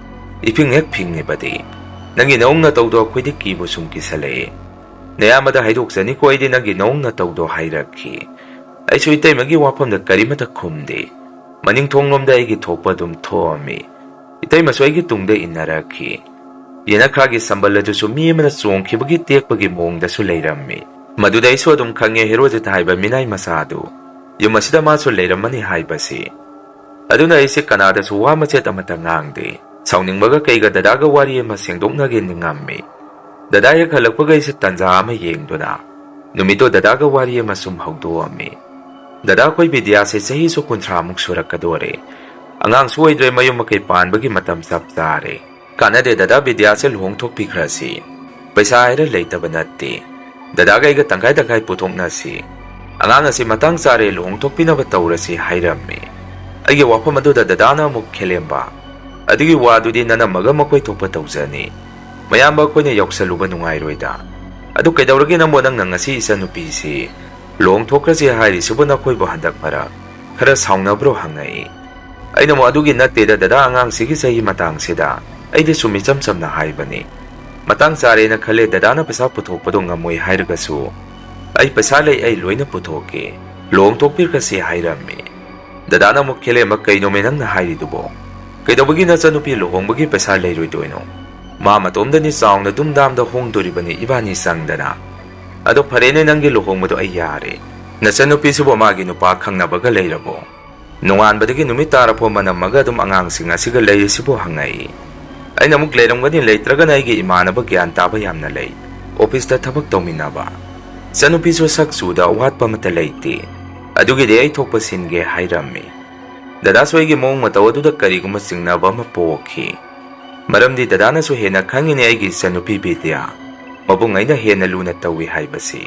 ꯏꯐꯤꯡ ꯍꯦꯛ ꯐꯤꯡꯉꯤꯕꯗꯤ? ꯅꯪꯒꯤ ꯅꯑꯣꯡ ꯅꯇꯧꯗꯣ ꯑꯩꯈꯣꯏꯗꯤ ꯀꯤꯕꯨ ꯁꯨꯝ ꯀꯤꯁꯜꯂꯛꯑꯦ꯫ ꯅꯌꯥꯝꯕꯗ ꯍꯥꯏꯗꯣꯛꯆꯅꯤꯀꯣ ꯑꯩꯗꯤ ꯅꯪꯒꯤ ꯅꯑꯣꯡ ꯅꯇꯧꯗꯣ" ꯍꯥꯏꯔꯛꯈꯤ꯫ ꯑꯩꯁꯨ ꯏꯇꯩꯃꯒꯤ ꯋꯥꯐꯝꯗ ꯀꯔꯤꯃꯠꯇ ꯈꯨꯝꯗꯦ꯫ ꯃꯅꯤꯡ ꯊꯣꯡꯂꯣꯝꯗ ꯑꯩꯒꯤ ꯊꯣꯛꯄ ꯑꯗꯨꯝ ꯊꯣꯛꯑꯝꯃꯤ꯫ ꯏꯇꯩꯃꯁꯨ ꯑꯩꯒꯤ ꯇꯨꯡꯗ ꯏꯟꯅꯔꯛꯈꯤ꯫ ꯌꯦꯅꯈꯥꯒꯤ ꯁꯝꯕꯜ ꯑꯗꯨꯁꯨ ꯃꯤ ꯑꯃꯅ ꯆꯣꯡꯈꯤꯕꯒꯤ ꯇꯦꯛꯄꯒꯤ ꯃꯑꯣꯡꯗꯁꯨ ꯂꯩꯔꯝꯃꯤ꯫ ꯃꯗꯨꯗ ꯑꯩꯁꯨ ꯑꯗꯨꯝ ꯈꯪꯉꯦ ꯍꯦꯔꯣꯖꯤꯠ ꯍꯥꯏꯕ ꯃꯤꯅꯥꯏ ꯃꯆꯥꯗꯨ ꯌꯨꯝ ꯑꯁꯤꯗ ꯃꯥꯁꯨ ꯂꯩꯔꯝꯃꯅꯤ ꯍꯥꯏꯕꯁꯤ꯫ ꯑꯗꯨꯅ ꯑꯩꯁꯦ ꯀꯅꯥꯗꯁꯨ ꯋꯥ ꯃꯆꯦꯠ ꯑꯃꯠꯇ ꯉꯥꯡꯗꯦ꯫ ꯁꯥꯎꯅꯤꯡꯕꯒ ꯀꯩꯒ ꯗꯗꯥꯒ ꯋꯥꯔꯤ ꯑꯃ ꯁꯦꯡꯗꯣꯛꯅꯒꯦ ꯅꯤꯡꯉꯝꯃꯤ꯫ ꯗꯗꯥ ꯍꯦꯛ ꯍꯜꯂꯛꯄꯒ ꯑꯩꯁꯦ ꯇꯟꯖꯥ ꯑꯃ ꯌꯦꯡꯗꯨꯅ ꯅꯨꯃꯤꯠꯇꯣ ꯗꯗꯥꯒ ꯋꯥꯔꯤ ꯑꯃ ꯁꯨꯝ ꯍꯧꯗꯣꯛꯑꯝꯃꯤ꯫ "ꯗꯗꯥ, ꯑꯩꯈꯣꯏ ꯕꯤꯗ꯭ꯌꯥꯁꯦ ꯆꯍꯤꯁꯨ ꯀꯨꯟꯊ꯭ꯔꯥꯃꯨꯛ ꯁꯨꯔꯛꯀꯗꯣꯔꯦ꯫ ꯑꯉꯥꯡꯁꯨ ꯑꯣꯏꯗ꯭ꯔꯦ, ꯃꯌꯨꯝ ꯃꯀꯩ ꯄꯥꯟꯕꯒꯤ ꯃꯇꯝ ꯆꯞ ꯆꯥꯔꯦ꯫ ꯀꯥꯟꯅꯗꯦ ꯗꯗꯥ, ꯕꯤꯗ꯭ꯌꯥꯁꯦ ꯂꯨꯍꯣꯡꯊꯣꯛꯄꯤꯈ꯭ꯔꯁꯤ꯫ ꯄꯩꯁꯥ ꯍꯥꯏꯔ ꯂꯩꯇꯕ ꯅꯠꯇꯦ꯫ ꯗꯗꯥꯒ ꯑꯩꯒ ꯇꯪꯈꯥꯏ ꯇꯪꯈꯥꯏ ꯄꯨꯊꯣꯛꯅꯁꯤ꯫ ꯑꯉꯥꯡ ꯑꯁꯤ ꯃꯇꯥꯡ ꯆꯥꯔꯦ, ꯂꯨꯍꯣꯡꯊꯣꯛꯄꯤꯅꯕ ꯇꯧꯔꯁꯤ ꯍꯥꯏꯔꯝꯃꯤ꯫ ꯑꯩꯒꯤ ꯋꯥꯐꯝ ꯑꯗꯨꯗ ꯗꯗꯥꯅ ꯑꯃꯨꯛ ꯈꯦꯂꯦꯝꯕ, "ꯑꯗꯨꯒꯤ ꯋꯥꯗꯨꯗꯤ ꯅꯅꯝꯃꯒ ꯃꯈꯣꯏ ꯊꯣꯛꯄ ꯇꯧꯖꯅꯤ꯫ ꯃꯌꯥꯝꯕ ꯑꯩꯈꯣꯏꯅ ꯌꯥꯎꯁꯜꯂꯨꯕ ꯅꯨꯡꯉꯥꯏꯔꯣꯏꯗ꯫ ꯑꯗꯨ ꯀꯩꯗꯧꯔꯒꯦ ꯅꯪꯕꯨ, ꯅꯪꯅ ꯉꯁꯤ ꯏꯆꯟꯅꯨꯄꯤꯁꯤ ꯂꯨꯍꯣꯡꯊꯣꯛꯈ꯭ꯔꯁꯤ ꯍꯥꯏꯔꯤꯁꯤꯕꯨ ꯅꯈꯣꯏꯕꯨ ꯍꯟꯗꯛ ꯃꯔꯛ ꯈꯔ ꯁꯥꯎꯅꯕ꯭ꯔꯣ?" ꯍꯪꯉꯛꯏ꯫ ꯑꯩꯅ ꯑꯃꯨꯛ, "ꯑꯗꯨꯒꯤ ꯅꯠꯇꯦꯗ ꯗꯗꯥ, ꯑꯉꯥꯡꯁꯤꯒꯤ ꯆꯍꯤ ꯃꯇꯥꯡꯁꯤꯗ ꯑꯩꯗꯤ ꯁꯨꯝ ꯏꯆꯝ ꯆꯝꯅ ꯍꯥꯏꯕꯅꯤ꯫ ꯃꯇꯥꯡ ꯆꯥꯔꯦꯅ ꯈꯜꯂꯦ, ꯗꯗꯥꯅ ꯄꯩꯁꯥ ꯄꯨꯊꯣꯛꯄꯗꯣ ꯉꯝꯃꯣꯏ ꯍꯥꯏꯔꯒꯁꯨ ꯑꯩ ꯄꯩꯁꯥ ꯂꯩ, ꯑꯩ ꯂꯣꯏꯅ ꯄꯨꯊꯣꯛꯀꯦ, ꯂꯨꯍꯣꯡꯊꯣꯛꯄꯤꯈ꯭ꯔꯁꯤ" ꯍꯥꯏꯔꯝꯃꯤ꯫ ꯗꯗꯥꯅ ꯑꯃꯨꯛ ꯈꯦꯂꯦꯝꯃ, "ꯀꯩꯅꯣꯃꯦ ꯅꯪꯅ ꯍꯥꯏꯔꯤꯗꯨꯕꯣ? ꯀꯩꯗꯧꯕꯒꯤ ꯅꯆꯟꯅꯨꯄꯤ ꯂꯨꯍꯣꯡꯕꯒꯤ ꯄꯩꯁꯥ ꯂꯩꯔꯣꯏꯗꯣꯏꯅꯣ? ꯃꯥ ꯃꯇꯣꯝꯗꯅꯤ ꯆꯥꯎꯅ ꯗꯨꯝꯗꯥꯝꯗ ꯍꯣꯡꯗꯣꯔꯤꯕꯅꯤ ꯏꯕꯥꯅꯤ ꯆꯪꯗꯅ꯫ ꯑꯗꯣ ꯐꯔꯦꯅꯦ, ꯅꯪꯒꯤ ꯂꯨꯍꯣꯡꯕꯗꯣ ꯑꯩ ꯌꯥꯔꯦ꯫ ꯅꯆꯟꯅꯨꯄꯤꯁꯤꯕꯨ ꯃꯥꯒꯤ ꯅꯨꯄꯥ ꯈꯪꯅꯕꯒ ꯂꯩꯔꯕꯣ? ꯅꯣꯡꯉꯥꯟꯕꯗꯒꯤ ꯅꯨꯃꯤꯠ ꯇꯥꯔꯐꯥꯎ ꯃꯅꯝꯃꯒ ꯑꯗꯨꯝ ꯑꯉꯥꯡꯁꯤꯡ ꯑꯁꯤꯒ ꯂꯩꯔꯤꯁꯤꯕꯨ?" ꯍꯪꯉꯛꯏ꯫ ꯑꯩꯅ ꯑꯃꯨꯛ, "ꯂꯩꯔꯝꯒꯅꯤ, ꯂꯩꯇ꯭ꯔꯒꯅ ꯑꯩꯒꯤ ꯏꯃꯥꯟꯅꯕ ꯒ꯭ꯌꯥꯟ ꯇꯥꯕ ꯌꯥꯝꯅ ꯂꯩ, ꯑꯣꯐꯤꯁꯇ ꯊꯕꯛ ꯇꯧꯃꯤꯟꯅꯕ꯫ ꯏꯆꯟꯅꯨꯄꯤꯁꯨ ꯁꯛ ꯆꯨꯗ ꯑꯋꯥꯠꯄ ꯑꯃꯠꯇ ꯂꯩꯇꯦ, ꯑꯗꯨꯒꯤꯗꯤ ꯑꯩ ꯊꯣꯛꯄ ꯁꯤꯟꯒꯦ" ꯍꯥꯏꯔꯝꯃꯤ꯫ ꯗꯗꯥꯁꯨ ꯑꯩꯒꯤ ꯃꯑꯣꯡ ꯃꯇꯧ ꯑꯗꯨꯗ ꯀꯔꯤꯒꯨꯝꯕ ꯆꯤꯡꯅꯕ ꯑꯃ ꯄꯣꯛꯈꯤ꯫ ꯃꯔꯝꯗꯤ ꯗꯗꯥꯅꯁꯨ ꯍꯦꯟꯅ ꯈꯪꯉꯤꯅꯦ ꯑꯩꯒꯤ ꯏꯆꯟꯅꯨꯄꯤ ꯕꯤꯗ꯭ꯌꯥ ꯃꯕꯨꯡ ꯑꯩꯅ ꯍꯦꯟꯅ ꯂꯨꯅ ꯇꯧꯏ ꯍꯥꯏꯕꯁꯤ꯫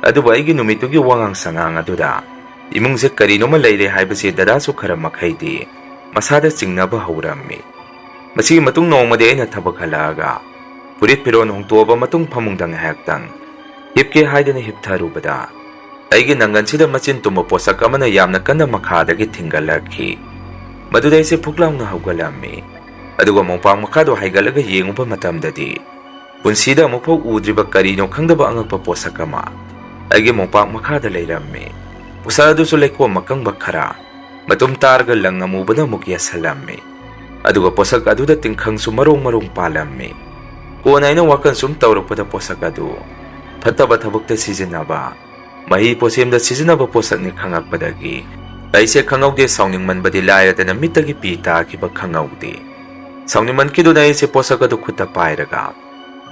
ꯑꯗꯨꯕꯨ ꯑꯩꯒꯤ ꯅꯨꯃꯤꯠꯇꯨꯒꯤ ꯋꯥꯉꯥꯡ ꯁꯉꯥꯡ ꯑꯗꯨꯗ ꯏꯃꯨꯡꯁꯦ ꯀꯔꯤꯅꯣꯃ ꯂꯩꯔꯦ ꯍꯥꯏꯕꯁꯤ ꯗꯗꯥꯁꯨ ꯈꯔ ꯃꯈꯩꯗꯤ ꯃꯁꯥꯗ ꯆꯤꯡꯅꯕ ꯍꯧꯔꯝꯃꯤ꯫ ꯃꯁꯤꯒꯤ ꯃꯇꯨꯡ ꯅꯣꯡꯃꯗꯤ ꯑꯩꯅ ꯊꯕꯛ ꯍꯜꯂꯛꯑꯒ ꯐꯨꯔꯤꯠ ꯐꯤꯔꯣꯜ ꯍꯣꯡꯇꯣꯛꯑꯕ ꯃꯇꯨꯡ ꯐꯃꯨꯡꯗ ꯉꯥꯏꯍꯥꯛꯇꯪ ꯍꯤꯞꯀꯦ ꯍꯥꯏꯗꯅ ꯍꯤꯞꯊꯔꯨꯕꯗ, ꯑꯩꯒꯤ ꯅꯪꯒꯟꯁꯤꯗ ꯃꯆꯤꯟ ꯇꯨꯝꯕ ꯄꯣꯠꯁꯛ ꯑꯃꯅ ꯌꯥꯝꯅ ꯀꯟꯅ ꯃꯈꯥꯗꯒꯤ ꯊꯤꯡꯒꯠꯂꯛꯈꯤ꯫ ꯃꯗꯨꯗ ꯑꯩꯁꯦ ꯐꯨꯛ ꯂꯥꯎꯅ ꯍꯧꯒꯠꯂꯝꯃꯤ꯫ ꯑꯗꯨꯒ ꯃꯣꯝꯄꯥꯛ ꯃꯈꯥꯗꯣ ꯍꯥꯏꯒꯠꯂꯒ ꯌꯦꯡꯉꯨꯕ ꯃꯇꯝꯗꯗꯤ, ꯄꯨꯟꯁꯤꯗ ꯑꯃꯨꯛꯐꯥꯎ ꯎꯗ꯭ꯔꯤꯕ ꯀꯔꯤꯅꯣ ꯈꯪꯗꯕ ꯑꯉꯛꯄ ꯄꯣꯠꯁꯛ ꯑꯃ ꯑꯩꯒꯤ ꯃꯣꯝꯄꯥꯛ ꯃꯈꯥꯗ ꯂꯩꯔꯝꯃꯤ꯫ ꯄꯣꯠꯁꯛ ꯑꯗꯨꯁꯨ ꯂꯩꯈꯣꯝ ꯑꯀꯪꯕ ꯈꯔ, ꯃꯇꯨꯝ ꯇꯥꯔꯒ ꯂꯪ ꯑꯃꯨꯕꯅ ꯑꯃꯨꯛ ꯌꯦꯠꯁꯜꯂꯝꯃꯤ꯫ ꯑꯗꯨꯒ ꯄꯣꯠꯁꯛ ꯑꯗꯨꯗ ꯇꯤꯡꯈꯪꯁꯨ ꯃꯔꯣꯡ ꯃꯔꯣꯡ ꯄꯥꯜꯂꯝꯃꯤ꯫ ꯀꯣꯟꯅ ꯑꯩꯅ ꯋꯥꯈꯜ ꯁꯨꯝ ꯇꯧꯔꯛꯄꯗ, ꯄꯣꯠꯁꯛ ꯑꯗꯨ ꯐꯠꯇꯕ ꯊꯕꯛꯇ ꯁꯤꯖꯤꯟꯅꯕ, ꯃꯍꯤ ꯄꯣꯠꯁꯦꯝꯗ ꯁꯤꯖꯤꯟꯅꯕ ꯄꯣꯠꯁꯛꯅꯤ ꯈꯪꯉꯛꯄꯗꯒꯤ, ꯑꯩꯁꯦ ꯈꯪꯍꯧꯗꯦ, ꯁꯥꯎꯅꯤꯡꯃꯟꯕꯗꯤ ꯂꯥꯏꯔꯗꯅ ꯃꯤꯠꯇꯒꯤ ꯄꯤ ꯇꯥꯈꯤꯕ ꯈꯪꯍꯧꯗꯦ꯫ ꯁꯥꯎꯅꯤꯡꯃꯟꯈꯤꯗꯨꯅ ꯑꯩꯁꯦ ꯄꯣꯠꯁꯛ ꯑꯗꯨ ꯈꯨꯠꯇ ꯄꯥꯏꯔꯒ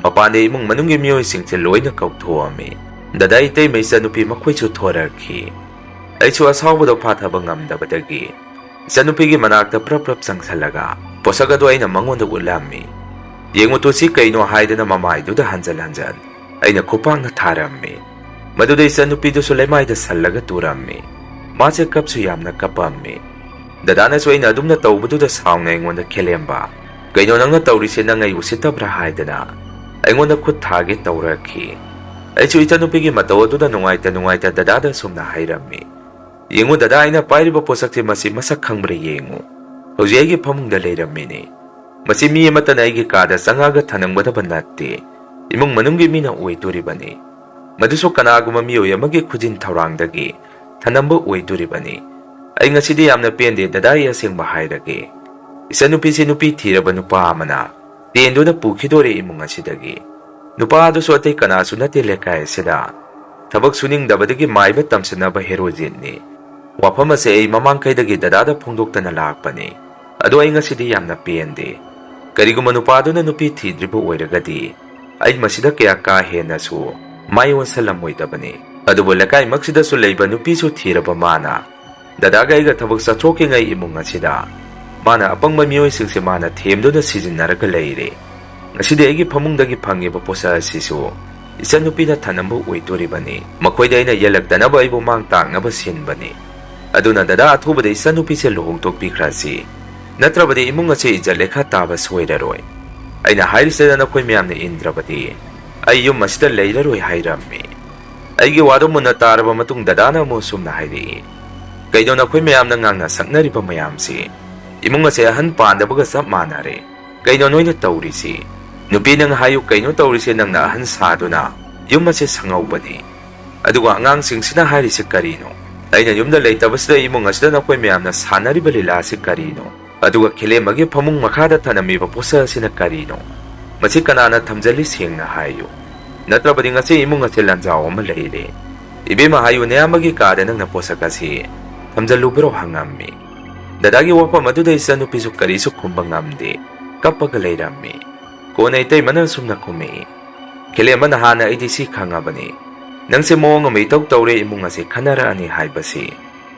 ꯃꯄꯥꯟꯗ ꯏꯃꯨꯡ ꯃꯅꯨꯡꯒꯤ ꯃꯤꯑꯣꯏꯁꯤꯡꯁꯦ ꯂꯣꯏꯅ ꯀꯧꯊꯣꯛꯑꯝꯃꯤ꯫ ꯗꯗꯥ, ꯏꯇꯩꯃ, ꯏꯆꯟꯅꯨꯄꯤ ꯃꯈꯣꯏꯁꯨ ꯊꯣꯔꯛꯈꯤ꯫ ꯑꯩꯁꯨ ꯑꯁꯥꯎꯕꯗꯣ ꯐꯥꯊꯕ ꯉꯝꯗꯕꯗꯒꯤ ꯏꯆꯟꯅꯨꯄꯤꯒꯤ ꯃꯅꯥꯛꯇ ꯄ꯭ꯔꯞ ꯄ꯭ꯔꯞ ꯆꯪꯁꯜꯂꯒ ꯄꯣꯠꯁꯛ ꯑꯗꯨ ꯑꯩꯅ ꯃꯉꯣꯟꯗ ꯎꯠꯂꯝꯃꯤ꯫ "ꯌꯦꯡꯉꯨ ꯇꯨ, ꯁꯤ ꯀꯩꯅꯣ?" ꯍꯥꯏꯗꯅ ꯃꯃꯥꯏꯗꯨꯗ ꯍꯟꯖꯟ ꯍꯟꯖꯟ ꯑꯩꯅ ꯈꯨꯄꯥꯛꯅ ꯊꯥꯔꯝꯃꯤ꯫ ꯃꯗꯨꯗ ꯏꯆꯟꯅꯨꯄꯤꯗꯨꯁꯨ ꯂꯩꯃꯥꯏꯗ ꯁꯜꯂꯒ ꯇꯨꯔꯝꯃꯤ꯫ ꯃꯥꯁꯦ ꯀꯞꯁꯨ ꯌꯥꯝꯅ ꯀꯞꯄꯝꯃꯤ꯫ ꯗꯗꯥꯅꯁꯨ ꯑꯩꯅ ꯑꯗꯨꯝꯅ ꯇꯧꯕꯗꯨꯗ ꯁꯥꯎꯅ ꯑꯩꯉꯣꯟꯗ, "ꯈꯦꯂꯦꯝꯕ, ꯀꯩꯅꯣ ꯅꯪꯅ ꯇꯧꯔꯤꯁꯦ? ꯅꯪ ꯑꯩ ꯎꯁꯤꯠꯇꯕ꯭ꯔꯥ?" ꯍꯥꯏꯗꯅ ꯑꯩꯉꯣꯟꯗ ꯈꯨꯠ ꯊꯥꯒꯦ ꯇꯧꯔꯛꯈꯤ꯫ ꯑꯩꯁꯨ ꯏꯆꯟꯅꯨꯄꯤꯒꯤ ꯃꯇꯧ ꯑꯗꯨꯗ ꯅꯨꯡꯉꯥꯏꯇ ꯅꯨꯡꯉꯥꯏꯇ ꯗꯗꯥꯗ ꯑꯁꯨꯝꯅ ꯍꯥꯏꯔꯝꯃꯤ, "ꯌꯦꯡꯉꯨ ꯗꯗꯥ, ꯑꯩꯅ ꯄꯥꯏꯔꯤꯕ ꯄꯣꯠꯁꯛꯁꯦ ꯃꯁꯤ ꯃꯁꯛ ꯈꯪꯕ꯭ꯔꯥ ꯌꯦꯡꯉꯨ꯫ ꯍꯧꯖꯤꯛ ꯑꯩꯒꯤ ꯐꯃꯨꯡꯗ ꯂꯩꯔꯝꯃꯤꯅꯤ꯫ ꯃꯁꯤ ꯃꯤ ꯑꯃꯠꯇꯅ ꯑꯩꯒꯤ ꯀꯥꯗ ꯆꯪꯉꯛꯑꯒ ꯊꯅꯝꯒꯗꯕ ꯅꯠꯇꯦ꯫ ꯏꯃꯨꯡ ꯃꯅꯨꯡꯒꯤ ꯃꯤꯅ ꯑꯣꯏꯗꯣꯔꯤꯕꯅꯤ꯫ ꯃꯗꯨꯁꯨ ꯀꯅꯥꯒꯨꯝꯕ ꯃꯤꯑꯣꯏ ꯑꯃꯒꯤ ꯈꯨꯖꯤꯟ ꯊꯧꯔꯥꯡꯗꯒꯤ ꯊꯅꯝꯕ ꯑꯣꯏꯗꯣꯔꯤꯕꯅꯤ꯫ ꯑꯩ ꯉꯁꯤꯗꯤ ꯌꯥꯝꯅ ꯄꯦꯟꯗꯦ ꯗꯗꯥ, ꯑꯩ ꯑꯁꯦꯡꯕ ꯍꯥꯏꯔꯒꯦ꯫ ꯏꯆꯟꯅꯨꯄꯤꯁꯤ ꯅꯨꯄꯤ ꯊꯤꯔꯕ ꯅꯨꯄꯥ ꯑꯃꯅ ꯇꯦꯟꯗꯨꯅ ꯄꯨꯈꯤꯗꯣꯔꯦ ꯏꯃꯨꯡ ꯑꯁꯤꯗꯒꯤ꯫ ꯅꯨꯄꯥ ꯑꯗꯨꯁꯨ ꯑꯇꯩ ꯀꯅꯥꯁꯨ ꯅꯠꯇꯦ ꯂꯩꯀꯥꯏ ꯑꯁꯤꯗ꯫ ꯊꯕꯛ ꯁꯨꯅꯤꯡꯗꯕꯗꯒꯤ ꯃꯥꯏꯕ ꯇꯝꯁꯤꯟꯅꯕ ꯍꯦꯔꯣꯖꯤꯠꯅꯤ꯫ ꯋꯥꯐꯝ ꯑꯁꯦ ꯑꯩ ꯃꯃꯥꯡꯈꯩꯗꯒꯤ ꯗꯗꯥꯗ ꯐꯣꯡꯗꯣꯛꯇꯅ ꯂꯥꯛꯄꯅꯤ꯫ ꯑꯗꯣ ꯑꯩ ꯉꯁꯤꯗꯤ ꯌꯥꯝꯅ ꯄꯦꯟꯗꯦ꯫ ꯀꯔꯤꯒꯨꯝꯕ ꯅꯨꯄꯥꯗꯨꯅ ꯅꯨꯄꯤ ꯊꯤꯗ꯭ꯔꯤꯕ ꯑꯣꯏꯔꯒꯗꯤ ꯑꯩ ꯃꯁꯤꯗ ꯀꯌꯥ ꯀꯥ ꯍꯦꯟꯅꯁꯨ ꯃꯥꯏ ꯑꯣꯟꯁꯜꯂꯝꯃꯣꯏꯗꯕꯅꯤ꯫ ꯑꯗꯨꯕꯨ ꯂꯩꯀꯥꯏꯃꯛꯁꯤꯗꯁꯨ ꯂꯩꯕ ꯅꯨꯄꯤꯁꯨ ꯊꯤꯔꯕ ꯃꯥꯅ ꯗꯗꯥꯒ ꯑꯩꯒ ꯊꯕꯛ ꯆꯠꯊꯣꯛꯈꯤꯉꯩ ꯏꯃꯨꯡ ꯑꯁꯤꯗ ꯃꯥꯅ ꯑꯄꯪꯕ ꯃꯤꯑꯣꯏꯁꯤꯡꯁꯦ ꯃꯥꯅ ꯊꯦꯝꯗꯨꯅ ꯁꯤꯖꯤꯟꯅꯔꯒ ꯂꯩꯔꯦ꯫ ꯉꯁꯤꯗꯤ ꯑꯩꯒꯤ ꯐꯃꯨꯡꯗꯒꯤ ꯐꯪꯉꯤꯕ ꯄꯣꯠꯁꯛ ꯑꯁꯤꯁꯨ ꯏꯆꯟꯅꯨꯄꯤꯅ ꯊꯅꯝꯕ ꯑꯣꯏꯗꯣꯔꯤꯕꯅꯤ꯫ ꯃꯈꯣꯏꯗ ꯑꯩꯅ ꯌꯦꯜꯂꯛꯇꯅꯕ ꯑꯩꯕꯨ ꯃꯥꯡ ꯇꯥꯛꯅꯕ ꯁꯤꯟꯕꯅꯤ꯫ ꯑꯗꯨꯅ ꯗꯗꯥ, ꯑꯊꯨꯕꯗ ꯏꯆꯟꯅꯨꯄꯤꯁꯦ ꯂꯨꯍꯣꯡꯊꯣꯛꯄꯤꯈ꯭ꯔꯁꯤ, ꯅꯠꯇ꯭ꯔꯕꯗꯤ ꯏꯃꯨꯡ ꯑꯁꯤ ꯏꯖꯠ ꯂꯩꯈꯥ ꯇꯥꯕ ꯁꯣꯏꯔꯔꯣꯏ꯫ ꯑꯩꯅ ꯍꯥꯏꯔꯤꯁꯤꯗ ꯅꯈꯣꯏ ꯃꯌꯥꯝꯅ ꯏꯟꯗ꯭ꯔꯕꯗꯤ ꯑꯩ ꯌꯨꯝ ꯑꯁꯤꯗ ꯂꯩꯔꯔꯣꯏ" ꯍꯥꯏꯔꯝꯃꯤ꯫ ꯑꯩꯒꯤ ꯋꯥꯗꯣ ꯃꯨꯟꯅ ꯇꯥꯔꯕ ꯃꯇꯨꯡ ꯗꯗꯥꯅ ꯑꯃꯨꯛ ꯑꯁꯨꯝꯅ ꯍꯥꯏꯔꯛꯏ, "ꯀꯩꯅꯣ ꯅꯈꯣꯏ ꯃꯌꯥꯝꯅ ꯉꯥꯡꯅ ꯁꯛꯅꯔꯤꯕ ꯃꯌꯥꯝꯁꯤ? ꯏꯃꯨꯡ ꯑꯁꯦ ꯑꯍꯟ ꯄꯥꯟꯗꯕꯒ ꯆꯞ ꯃꯥꯟꯅꯔꯦ꯫ ꯀꯩꯅꯣ ꯅꯣꯏꯅ ꯇꯧꯔꯤꯁꯤ? ꯅꯨꯄꯤ ꯅꯪ ꯍꯥꯏꯌꯨ, ꯀꯩꯅꯣ ꯇꯧꯔꯤꯁꯦ? ꯅꯪꯅ ꯑꯍꯟ ꯁꯥꯗꯨꯅ ꯌꯨꯝ ꯑꯁꯦ ꯁꯪꯍꯧꯕꯅꯤ꯫ ꯑꯗꯨꯒ ꯑꯉꯥꯡꯁꯤꯡꯁꯤꯅ ꯍꯥꯏꯔꯤꯁꯤ ꯀꯔꯤꯅꯣ? ꯑꯩꯅ ꯌꯨꯝꯗ ꯂꯩꯇꯕꯁꯤꯗ ꯏꯃꯨꯡ ꯑꯁꯤꯗ ꯅꯈꯣꯏ ꯃꯌꯥꯝꯅ ꯁꯥꯟꯅꯔꯤꯕ ꯂꯤꯂꯥ ꯑꯁꯤ ꯀꯔꯤꯅꯣ? ꯑꯗꯨꯒ ꯈꯦꯂꯦꯝꯕꯒꯤ ꯐꯃꯨꯡ ꯃꯈꯥꯗ ꯊꯅꯝꯃꯤꯕ ꯄꯣꯠꯁꯛ ꯑꯁꯤꯅ ꯀꯔꯤꯅꯣ? ꯃꯁꯤ ꯀꯅꯥꯅ ꯊꯝꯖꯜꯂꯤ? ꯁꯦꯡꯅ ꯍꯥꯏꯌꯨ, ꯅꯠꯇ꯭ꯔꯕꯗꯤ ꯉꯁꯤ ꯏꯃꯨꯡ ꯑꯁꯤ ꯂꯥꯟꯖꯥꯎ ꯑꯃ ꯂꯩꯔꯦ꯫ ꯏꯕꯦꯝꯃ ꯍꯥꯏꯌꯨ, ꯅꯌꯥꯝꯕꯒꯤ ꯀꯥꯗ ꯅꯪꯅ ꯄꯣꯠꯁꯛ ꯑꯁꯤ ꯊꯝꯖꯜꯂꯨꯕ꯭ꯔꯣ?" ꯍꯪꯉꯝꯃꯤ꯫ ꯗꯗꯥꯒꯤ ꯋꯥꯐꯝ ꯑꯗꯨꯗ ꯏꯆꯟꯅꯨꯄꯤꯁꯨ ꯀꯔꯤꯁꯨ ꯈꯨꯝꯕ ꯉꯝꯗꯦ, ꯀꯞꯄꯒ ꯂꯩꯔꯝꯃꯤ꯫ ꯀꯣꯟꯅ ꯏꯇꯩꯃꯅ ꯑꯁꯨꯝꯅ ꯈꯨꯝꯃꯛꯏ, "ꯈꯦꯂꯦꯝꯕ, ꯅꯍꯥꯟꯅ ꯑꯩꯗꯤ ꯁꯤ ꯈꯪꯉꯕꯅꯤ꯫ ꯅꯪꯁꯦ ꯃꯑꯣꯡ ꯑꯃ ꯏꯇꯧ ꯇꯧꯔꯦ, ꯏꯃꯨꯡ ꯑꯁꯤ ꯈꯟꯅꯔꯛꯑꯅꯤ ꯍꯥꯏꯕꯁꯤ꯫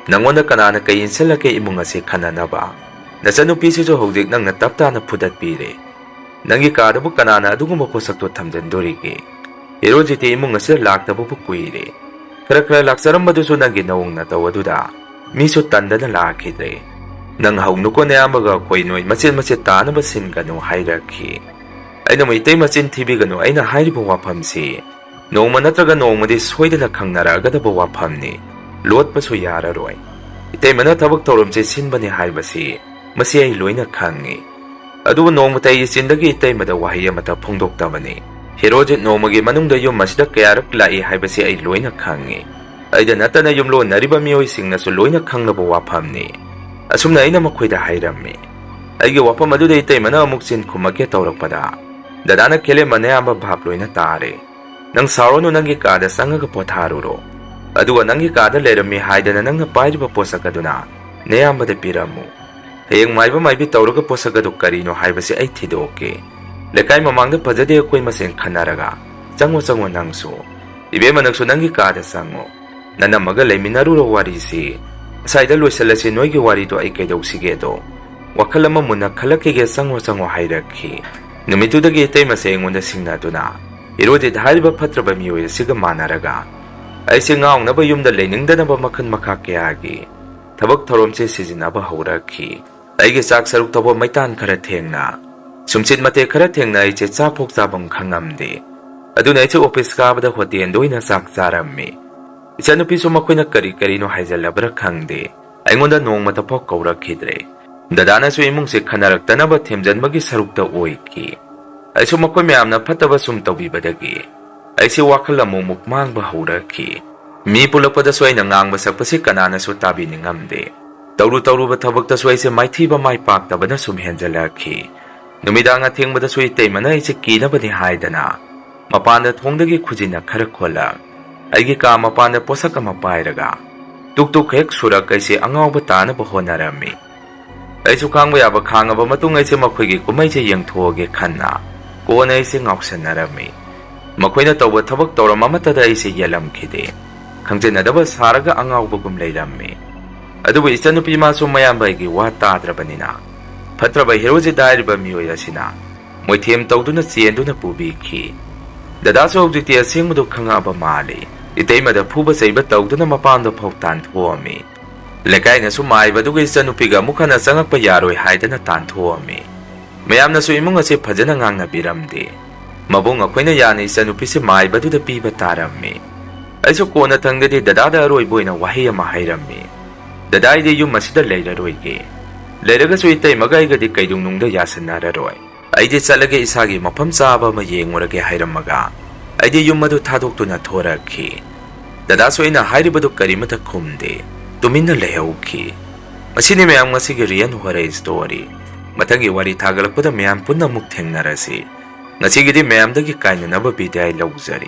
ꯅꯪꯉꯣꯟꯗ ꯀꯅꯥꯅ ꯀꯩ ꯏꯟꯁꯤꯜꯂꯛꯀꯦ ꯏꯃꯨꯡ ꯑꯁꯤ ꯈꯟꯅꯅꯕ? ꯅꯆꯟꯅꯨꯄꯤꯁꯤꯁꯨ ꯍꯧꯖꯤꯛ ꯅꯪꯅ ꯇꯞ ꯇꯥꯅ ꯐꯨꯗꯠꯄꯤꯔꯦ꯫ ꯅꯪꯒꯤ ꯀꯥꯗꯕꯨ ꯀꯅꯥꯅ ꯑꯗꯨꯒꯨꯝꯕ ꯄꯣꯠꯁꯛꯇꯣ ꯊꯝꯖꯤꯟꯗꯣꯔꯤꯒꯦ? ꯍꯦꯔꯣꯖꯤꯠꯇꯤ ꯏꯃꯨꯡ ꯑꯁꯤꯗ ꯂꯥꯛꯇꯕꯕꯨ ꯀꯨꯏꯔꯦ꯫ ꯈꯔ ꯈꯔ ꯂꯥꯛꯆꯔꯝꯕꯗꯨꯁꯨ ꯅꯪꯒꯤ ꯅꯧꯡ ꯅꯇꯧ ꯑꯗꯨꯗ ꯃꯤꯁꯨ ꯇꯟꯗꯅ ꯂꯥꯛꯈꯤꯗ꯭ꯔꯦ꯫ ꯅꯪ ꯍꯧꯅꯨꯀꯣ ꯅꯌꯥꯝꯕꯒ ꯑꯩꯈꯣꯏ ꯅꯣꯏ ꯃꯆꯦꯠ ꯃꯆꯦꯠ ꯇꯥꯅꯕ ꯁꯤꯟꯒꯅꯨ ꯍꯥꯏꯔꯛꯈꯤ꯫ ꯑꯩꯅ ꯃꯩꯇꯩ ꯃꯆꯤꯟ ꯊꯤꯕꯤꯒꯅꯨ, ꯑꯩꯅ ꯍꯥꯏꯔꯤꯕ ꯋꯥꯐꯝꯁꯤ ꯅꯣꯡꯃ ꯅꯠꯇ꯭ꯔꯒ ꯅꯣꯡꯃꯗꯤ ꯁꯣꯏꯗꯅ ꯈꯪꯅꯔꯛꯑꯒꯗꯕ ꯋꯥꯐꯝꯅꯤ꯫ ꯂꯣꯠꯄꯁꯨ ꯌꯥꯔꯔꯣꯏ꯫ ꯏꯇꯩꯃꯅ ꯊꯕꯛ ꯊꯧꯔꯝꯁꯦ ꯁꯤꯟꯕꯅꯤ ꯍꯥꯏꯕꯁꯤ ꯃꯁꯤ ꯑꯩ ꯂꯣꯏꯅ ꯈꯪꯉꯤ꯫ ꯑꯗꯨꯕꯨ ꯅꯣꯡꯃꯇ ꯑꯩꯒꯤ ꯆꯤꯟꯗꯒꯤ ꯏꯇꯩꯃꯗ ꯋꯥꯍꯩ ꯑꯃꯠꯇ ꯐꯣꯡꯗꯣꯛꯇꯕꯅꯤ꯫ ꯍꯦꯔꯣꯖꯤꯠ ꯅꯣꯡꯃꯒꯤ ꯃꯅꯨꯡꯗ ꯌꯨꯝ ꯑꯁꯤꯗ ꯀꯌꯥꯔꯛ ꯂꯥꯛꯏ ꯍꯥꯏꯕꯁꯤ ꯑꯩ ꯂꯣꯏꯅ ꯈꯪꯉꯤ꯫ ꯑꯩꯗ ꯅꯠꯇꯅ ꯌꯨꯝꯂꯣꯟꯅꯔꯤꯕ ꯃꯤꯑꯣꯏꯁꯤꯡꯅꯁꯨ ꯂꯣꯏꯅ ꯈꯪꯂꯕ ꯋꯥꯐꯝꯅꯤ꯫ ꯑꯁꯨꯝꯅ ꯑꯩꯅ ꯃꯈꯣꯏꯗ ꯍꯥꯏꯔꯝꯃꯤ꯫ ꯑꯩꯒꯤ ꯋꯥꯐꯝ ꯑꯗꯨꯗ ꯏꯇꯩꯃꯅ ꯑꯃꯨꯛ ꯆꯤꯟ ꯈꯨꯝꯃꯛꯀꯦ ꯇꯧꯔꯛꯄꯗ, ꯗꯗꯥꯅ ꯈꯦꯂꯦꯝꯕ ꯅꯌꯥꯝꯕ ꯚꯥꯞ ꯂꯣꯏꯅ ꯇꯥꯔꯦ꯫ ꯅꯪ ꯁꯥꯎꯔꯅꯨ, ꯅꯪꯒꯤ ꯀꯥꯗ ꯆꯪꯉꯒ ꯄꯣꯊꯥꯔꯨꯔꯣ꯫ ꯑꯗꯨꯒ ꯅꯪꯒꯤ ꯀꯥꯗ ꯂꯩꯔꯝꯃꯤ ꯍꯥꯏꯗꯅ ꯅꯪꯅ ꯄꯥꯏꯔꯤꯕ ꯄꯣꯠꯁꯛ ꯑꯗꯨꯅ ꯅꯌꯥꯝꯕꯗ ꯄꯤꯔꯝꯃꯨ꯫ ꯍꯌꯦꯡ ꯃꯥꯏꯕ ꯃꯥꯏꯕꯤ ꯇꯧꯔꯒ ꯄꯣꯠꯁꯛ ꯑꯗꯨ ꯀꯔꯤꯅꯣ ꯍꯥꯏꯕꯁꯤ ꯑꯩ ꯊꯤꯗꯣꯛꯀꯦ꯫ ꯂꯩꯀꯥꯏ ꯃꯃꯥꯡꯗ ꯐꯖꯗꯦ ꯑꯩꯈꯣꯏ ꯃꯁꯦꯟ ꯈꯟꯅꯔꯒ꯫ ꯆꯪꯉꯣ, ꯆꯪꯉꯣ ꯅꯪꯁꯨ꯫ ꯏꯕꯦꯝꯃ, ꯅꯪꯁꯨ ꯅꯪꯒꯤ ꯀꯥꯗ ꯆꯪꯉꯣ꯫ ꯅꯅꯝꯃꯒ ꯂꯩꯃꯤꯟꯅꯔꯨꯔꯣ ꯋꯥꯔꯤꯁꯤ꯫ ꯑꯁꯥꯏꯗ ꯂꯣꯏꯁꯤꯜꯂꯁꯤ ꯅꯣꯏꯒꯤ ꯋꯥꯔꯤꯗꯣ, ꯑꯩ ꯀꯩꯗꯧꯁꯤꯒꯦꯗꯣ꯫ ꯋꯥꯈꯜ ꯑꯃ ꯃꯨꯟꯅ ꯈꯜꯂꯛꯈꯤꯒꯦ, ꯆꯪꯉꯣ, ꯆꯪꯉꯣ ꯍꯥꯏꯔꯛꯈꯤ꯫ ꯅꯨꯃꯤꯠꯇꯨꯗꯒꯤ ꯏꯇꯩꯃꯁꯦ ꯑꯩꯉꯣꯟꯗ ꯁꯤꯡꯅꯗꯨꯅ ꯍꯤꯔꯣꯖꯤꯠ ꯍꯥꯏꯔꯤꯕ ꯐꯠꯇ꯭ꯔꯕ ꯃꯤꯑꯣꯏ ꯑꯁꯤꯒ ꯃꯥꯟꯅꯔꯒ ꯑꯩꯁꯦ ꯉꯥꯎꯅꯕ ꯌꯨꯝꯗ ꯂꯩꯅꯤꯡꯗꯅꯕ ꯃꯈꯜ ꯃꯈꯥ ꯀꯌꯥꯒꯤ ꯊꯕꯛ ꯊꯧꯔꯝꯁꯦ ꯁꯤꯖꯤꯟꯅꯕ ꯍꯧꯔꯛꯈꯤ꯫ ꯑꯩꯒꯤ ꯆꯥꯛ ꯁꯔꯨꯛ ꯊꯧꯕ ꯃꯩꯇꯥꯟ ꯈꯔ ꯊꯦꯡꯅ, ꯁꯨꯝꯆꯤꯠ ꯃꯇꯦꯛ ꯈꯔ ꯊꯦꯡꯅ ꯑꯩꯁꯦ ꯆꯥꯛ ꯐꯥꯎ ꯆꯥꯐꯝ ꯈꯪꯉꯝꯗꯦ꯫ ꯑꯗꯨꯅ ꯑꯩꯁꯦ ꯑꯣꯐꯤꯁ ꯀꯥꯕꯗ ꯍꯣꯇꯦꯜꯗ ꯑꯣꯏꯅ ꯆꯥꯛ ꯆꯥꯔꯝꯃꯤ꯫ ꯏꯆꯟꯅꯨꯄꯤꯁꯨ ꯃꯈꯣꯏꯅ ꯀꯔꯤ ꯀꯔꯤꯅꯣ ꯍꯥꯏꯖꯜꯂꯕ꯭ꯔꯥ ꯈꯪꯗꯦ, ꯑꯩꯉꯣꯟꯗ ꯅꯣꯡꯃꯇ ꯐꯥꯎ ꯀꯧꯔꯛꯈꯤꯗ꯭ꯔꯦ꯫ ꯗꯗꯥꯅꯁꯨ ꯏꯃꯨꯡꯁꯦ ꯈꯟꯅꯔꯛꯇꯅꯕ ꯊꯦꯝꯖꯟꯕꯒꯤ ꯁꯔꯨꯛꯇ ꯑꯣꯏꯈꯤ꯫ ꯑꯩꯁꯨ ꯃꯈꯣꯏ ꯃꯌꯥꯝꯅ ꯐꯠꯇꯕ ꯁꯨꯝ ꯇꯧꯕꯤꯕꯗꯒꯤ ꯑꯩꯁꯦ ꯋꯥꯈꯜ ꯑꯃꯨꯛ ꯑꯃꯨꯛ ꯃꯥꯡꯕ ꯍꯧꯔꯛꯈꯤ꯫ ꯃꯤ ꯄꯨꯜꯂꯛꯄꯗꯁꯨ ꯑꯩꯅ ꯉꯥꯡꯕ ꯁꯛꯄꯁꯤ ꯀꯅꯥꯅꯁꯨ ꯇꯥꯕꯤꯅꯤꯡꯉꯝꯗꯦ꯫ ꯇꯧꯔꯨ ꯇꯧꯔꯨꯕ ꯊꯕꯛꯇꯁꯨ ꯑꯩꯁꯦ ꯃꯥꯏꯊꯤꯕ ꯃꯥꯏ ꯄꯥꯛꯇꯕꯅ ꯁꯨꯝ ꯍꯦꯟꯖꯜꯂꯛꯈꯤ꯫ ꯅꯨꯃꯤꯗꯥꯡ ꯑꯊꯦꯡꯕꯗꯁꯨ ꯏꯇꯩꯃꯅ ꯑꯩꯁꯦ ꯀꯤꯅꯕꯅꯤ ꯍꯥꯏꯗꯅ ꯃꯄꯥꯟꯗ ꯊꯣꯡꯗꯒꯤ ꯈꯨꯖꯤꯟꯅ ꯈꯔ ꯈꯣꯠꯂꯛ, ꯑꯩꯒꯤ ꯀꯥ ꯃꯄꯥꯟꯗ ꯄꯣꯠꯁꯛ ꯑꯃ ꯄꯥꯏꯔꯒ ꯇꯨꯛ ꯇꯨꯛ ꯍꯦꯛ ꯁꯨꯔꯛ ꯑꯩꯁꯦ ꯑꯉꯥꯎꯕ ꯇꯥꯅꯕ ꯍꯣꯠꯅꯔꯝꯃꯤ꯫ ꯑꯩꯁꯨ ꯈꯥꯡꯕ ꯌꯥꯕ ꯈꯥꯡꯉꯕ ꯃꯇꯨꯡ ꯑꯩꯁꯦ ꯃꯈꯣꯏꯒꯤ ꯀꯨꯝꯍꯩꯁꯦ ꯌꯦꯡꯊꯣꯛꯑꯒꯦ ꯈꯟꯅ ꯀꯣꯟꯅ ꯑꯩꯁꯦ ꯉꯥꯎꯁꯟꯅꯔꯝꯃꯤ꯫ ꯃꯈꯣꯏꯅ ꯇꯧꯕ ꯊꯕꯛ ꯊꯧꯔꯝ ꯑꯃꯠꯇꯗ ꯑꯩꯁꯦ ꯌꯦꯜꯂꯝꯈꯤꯗꯦ꯫ ꯈꯪꯖꯤꯟꯅꯗꯕ ꯁꯥꯔꯒ ꯑꯉꯥꯎꯕꯒꯨꯝ ꯂꯩꯔꯝꯃꯤ꯫ ꯑꯗꯨꯕꯨ ꯏꯆꯟꯅꯨꯄꯤ ꯃꯥꯁꯨ ꯃꯌꯥꯝꯕ ꯑꯩꯒꯤ ꯋꯥ ꯇꯥꯗ꯭ꯔꯕꯅꯤꯅ ꯐꯠꯇ꯭ꯔꯕ ꯍꯦꯔꯣꯖꯤꯠ ꯍꯥꯏꯔꯤꯕ ꯃꯤꯑꯣꯏ ꯑꯁꯤꯅ ꯃꯣꯏꯊꯦꯝ ꯇꯧꯗꯨꯅ ꯆꯦꯟꯗꯨꯅ ꯄꯨꯕꯤꯈꯤ꯫ ꯗꯗꯥꯁꯨ ꯍꯧꯖꯤꯛꯇꯤ ꯑꯁꯦꯡꯕꯗꯨ ꯈꯪꯉꯛꯑꯕ ꯃꯥꯜꯂꯤ꯫ ꯏꯇꯩꯃꯗ ꯐꯨꯕ ꯆꯩꯕ ꯇꯧꯗꯨꯅ ꯃꯄꯥꯟꯗ ꯐꯥꯎ ꯇꯥꯟꯊꯣꯛꯑꯝꯃꯤ꯫ ꯂꯩꯀꯥꯏꯅꯁꯨ ꯃꯥꯏꯕꯗꯨꯒ ꯏꯆꯟꯅꯨꯄꯤꯒ ꯑꯃꯨꯛ ꯍꯟꯅ ꯆꯪꯉꯛꯄ ꯌꯥꯔꯣꯏ ꯍꯥꯏꯗꯅ ꯇꯥꯟꯊꯣꯛꯑꯝꯃꯤ꯫ ꯃꯌꯥꯝꯅꯁꯨ ꯏꯃꯨꯡ ꯑꯁꯤ ꯐꯖꯅ ꯉꯥꯡꯅꯕꯤꯔꯝꯗꯦ꯫ ꯃꯕꯨꯡ ꯑꯩꯈꯣꯏꯅ ꯌꯥꯅ ꯏꯆꯟꯅꯨꯄꯤꯁꯤ ꯃꯥꯏꯕꯗꯨꯗ ꯄꯤꯕ ꯇꯥꯔꯝꯃꯤ꯫ ꯑꯩꯁꯨ ꯀꯣꯟꯅ ꯊꯪꯗꯗꯤ ꯗꯗꯥꯗ ꯑꯔꯣꯏꯕ ꯑꯣꯏꯅ ꯋꯥꯍꯩ ꯑꯃ ꯍꯥꯏꯔꯝꯃꯤ꯫ "ꯗꯗꯥ, ꯑꯩꯗꯤ ꯌꯨꯝ ꯑꯁꯤꯗ ꯂꯩꯔꯔꯣꯏꯒꯦ꯫ ꯂꯩꯔꯒꯁꯨ ꯏꯇꯩꯃꯒ ꯑꯩꯒꯗꯤ ꯀꯩꯗꯧꯅꯨꯡꯗ ꯌꯥꯁꯤꯟꯅꯔꯔꯣꯏ꯫ ꯑꯩꯗꯤ ꯆꯠꯂꯒꯦ, ꯏꯁꯥꯒꯤ ꯃꯐꯝ ꯆꯥꯕ ꯑꯃ ꯌꯦꯡꯉꯨꯔꯒꯦ" ꯍꯥꯏꯔꯝꯃꯒ ꯑꯩꯗꯤ ꯌꯨꯝ ꯑꯗꯨ ꯊꯥꯗꯣꯛꯇꯨꯅ ꯊꯣꯔꯛꯈꯤ꯫ ꯗꯗꯥꯁꯨ ꯑꯩꯅ ꯍꯥꯏꯔꯤꯕꯗꯨ ꯀꯔꯤꯃꯠꯇ ꯈꯨꯝꯗꯦ꯫ ꯇꯨꯃꯤꯟꯅ ꯂꯩꯍꯧꯈꯤ꯫ ꯃꯁꯤꯅꯤ ꯃꯌꯥꯝ ꯉꯁꯤꯒꯤ real horror story꯫ ꯃꯊꯪꯒꯤ ꯋꯥꯔꯤ ꯊꯥꯒꯠꯂꯛꯄꯗ ꯃꯌꯥꯝ ꯄꯨꯟꯅ ꯑꯃꯨꯛ ꯊꯦꯡꯅꯔꯁꯤ꯫ ꯉꯁꯤꯒꯤꯗꯤ ꯃꯌꯥꯝꯗꯒꯤ ꯀꯥꯏꯅꯅꯕ ꯕꯤꯗꯥꯏ ꯂꯧꯖꯔꯤ꯫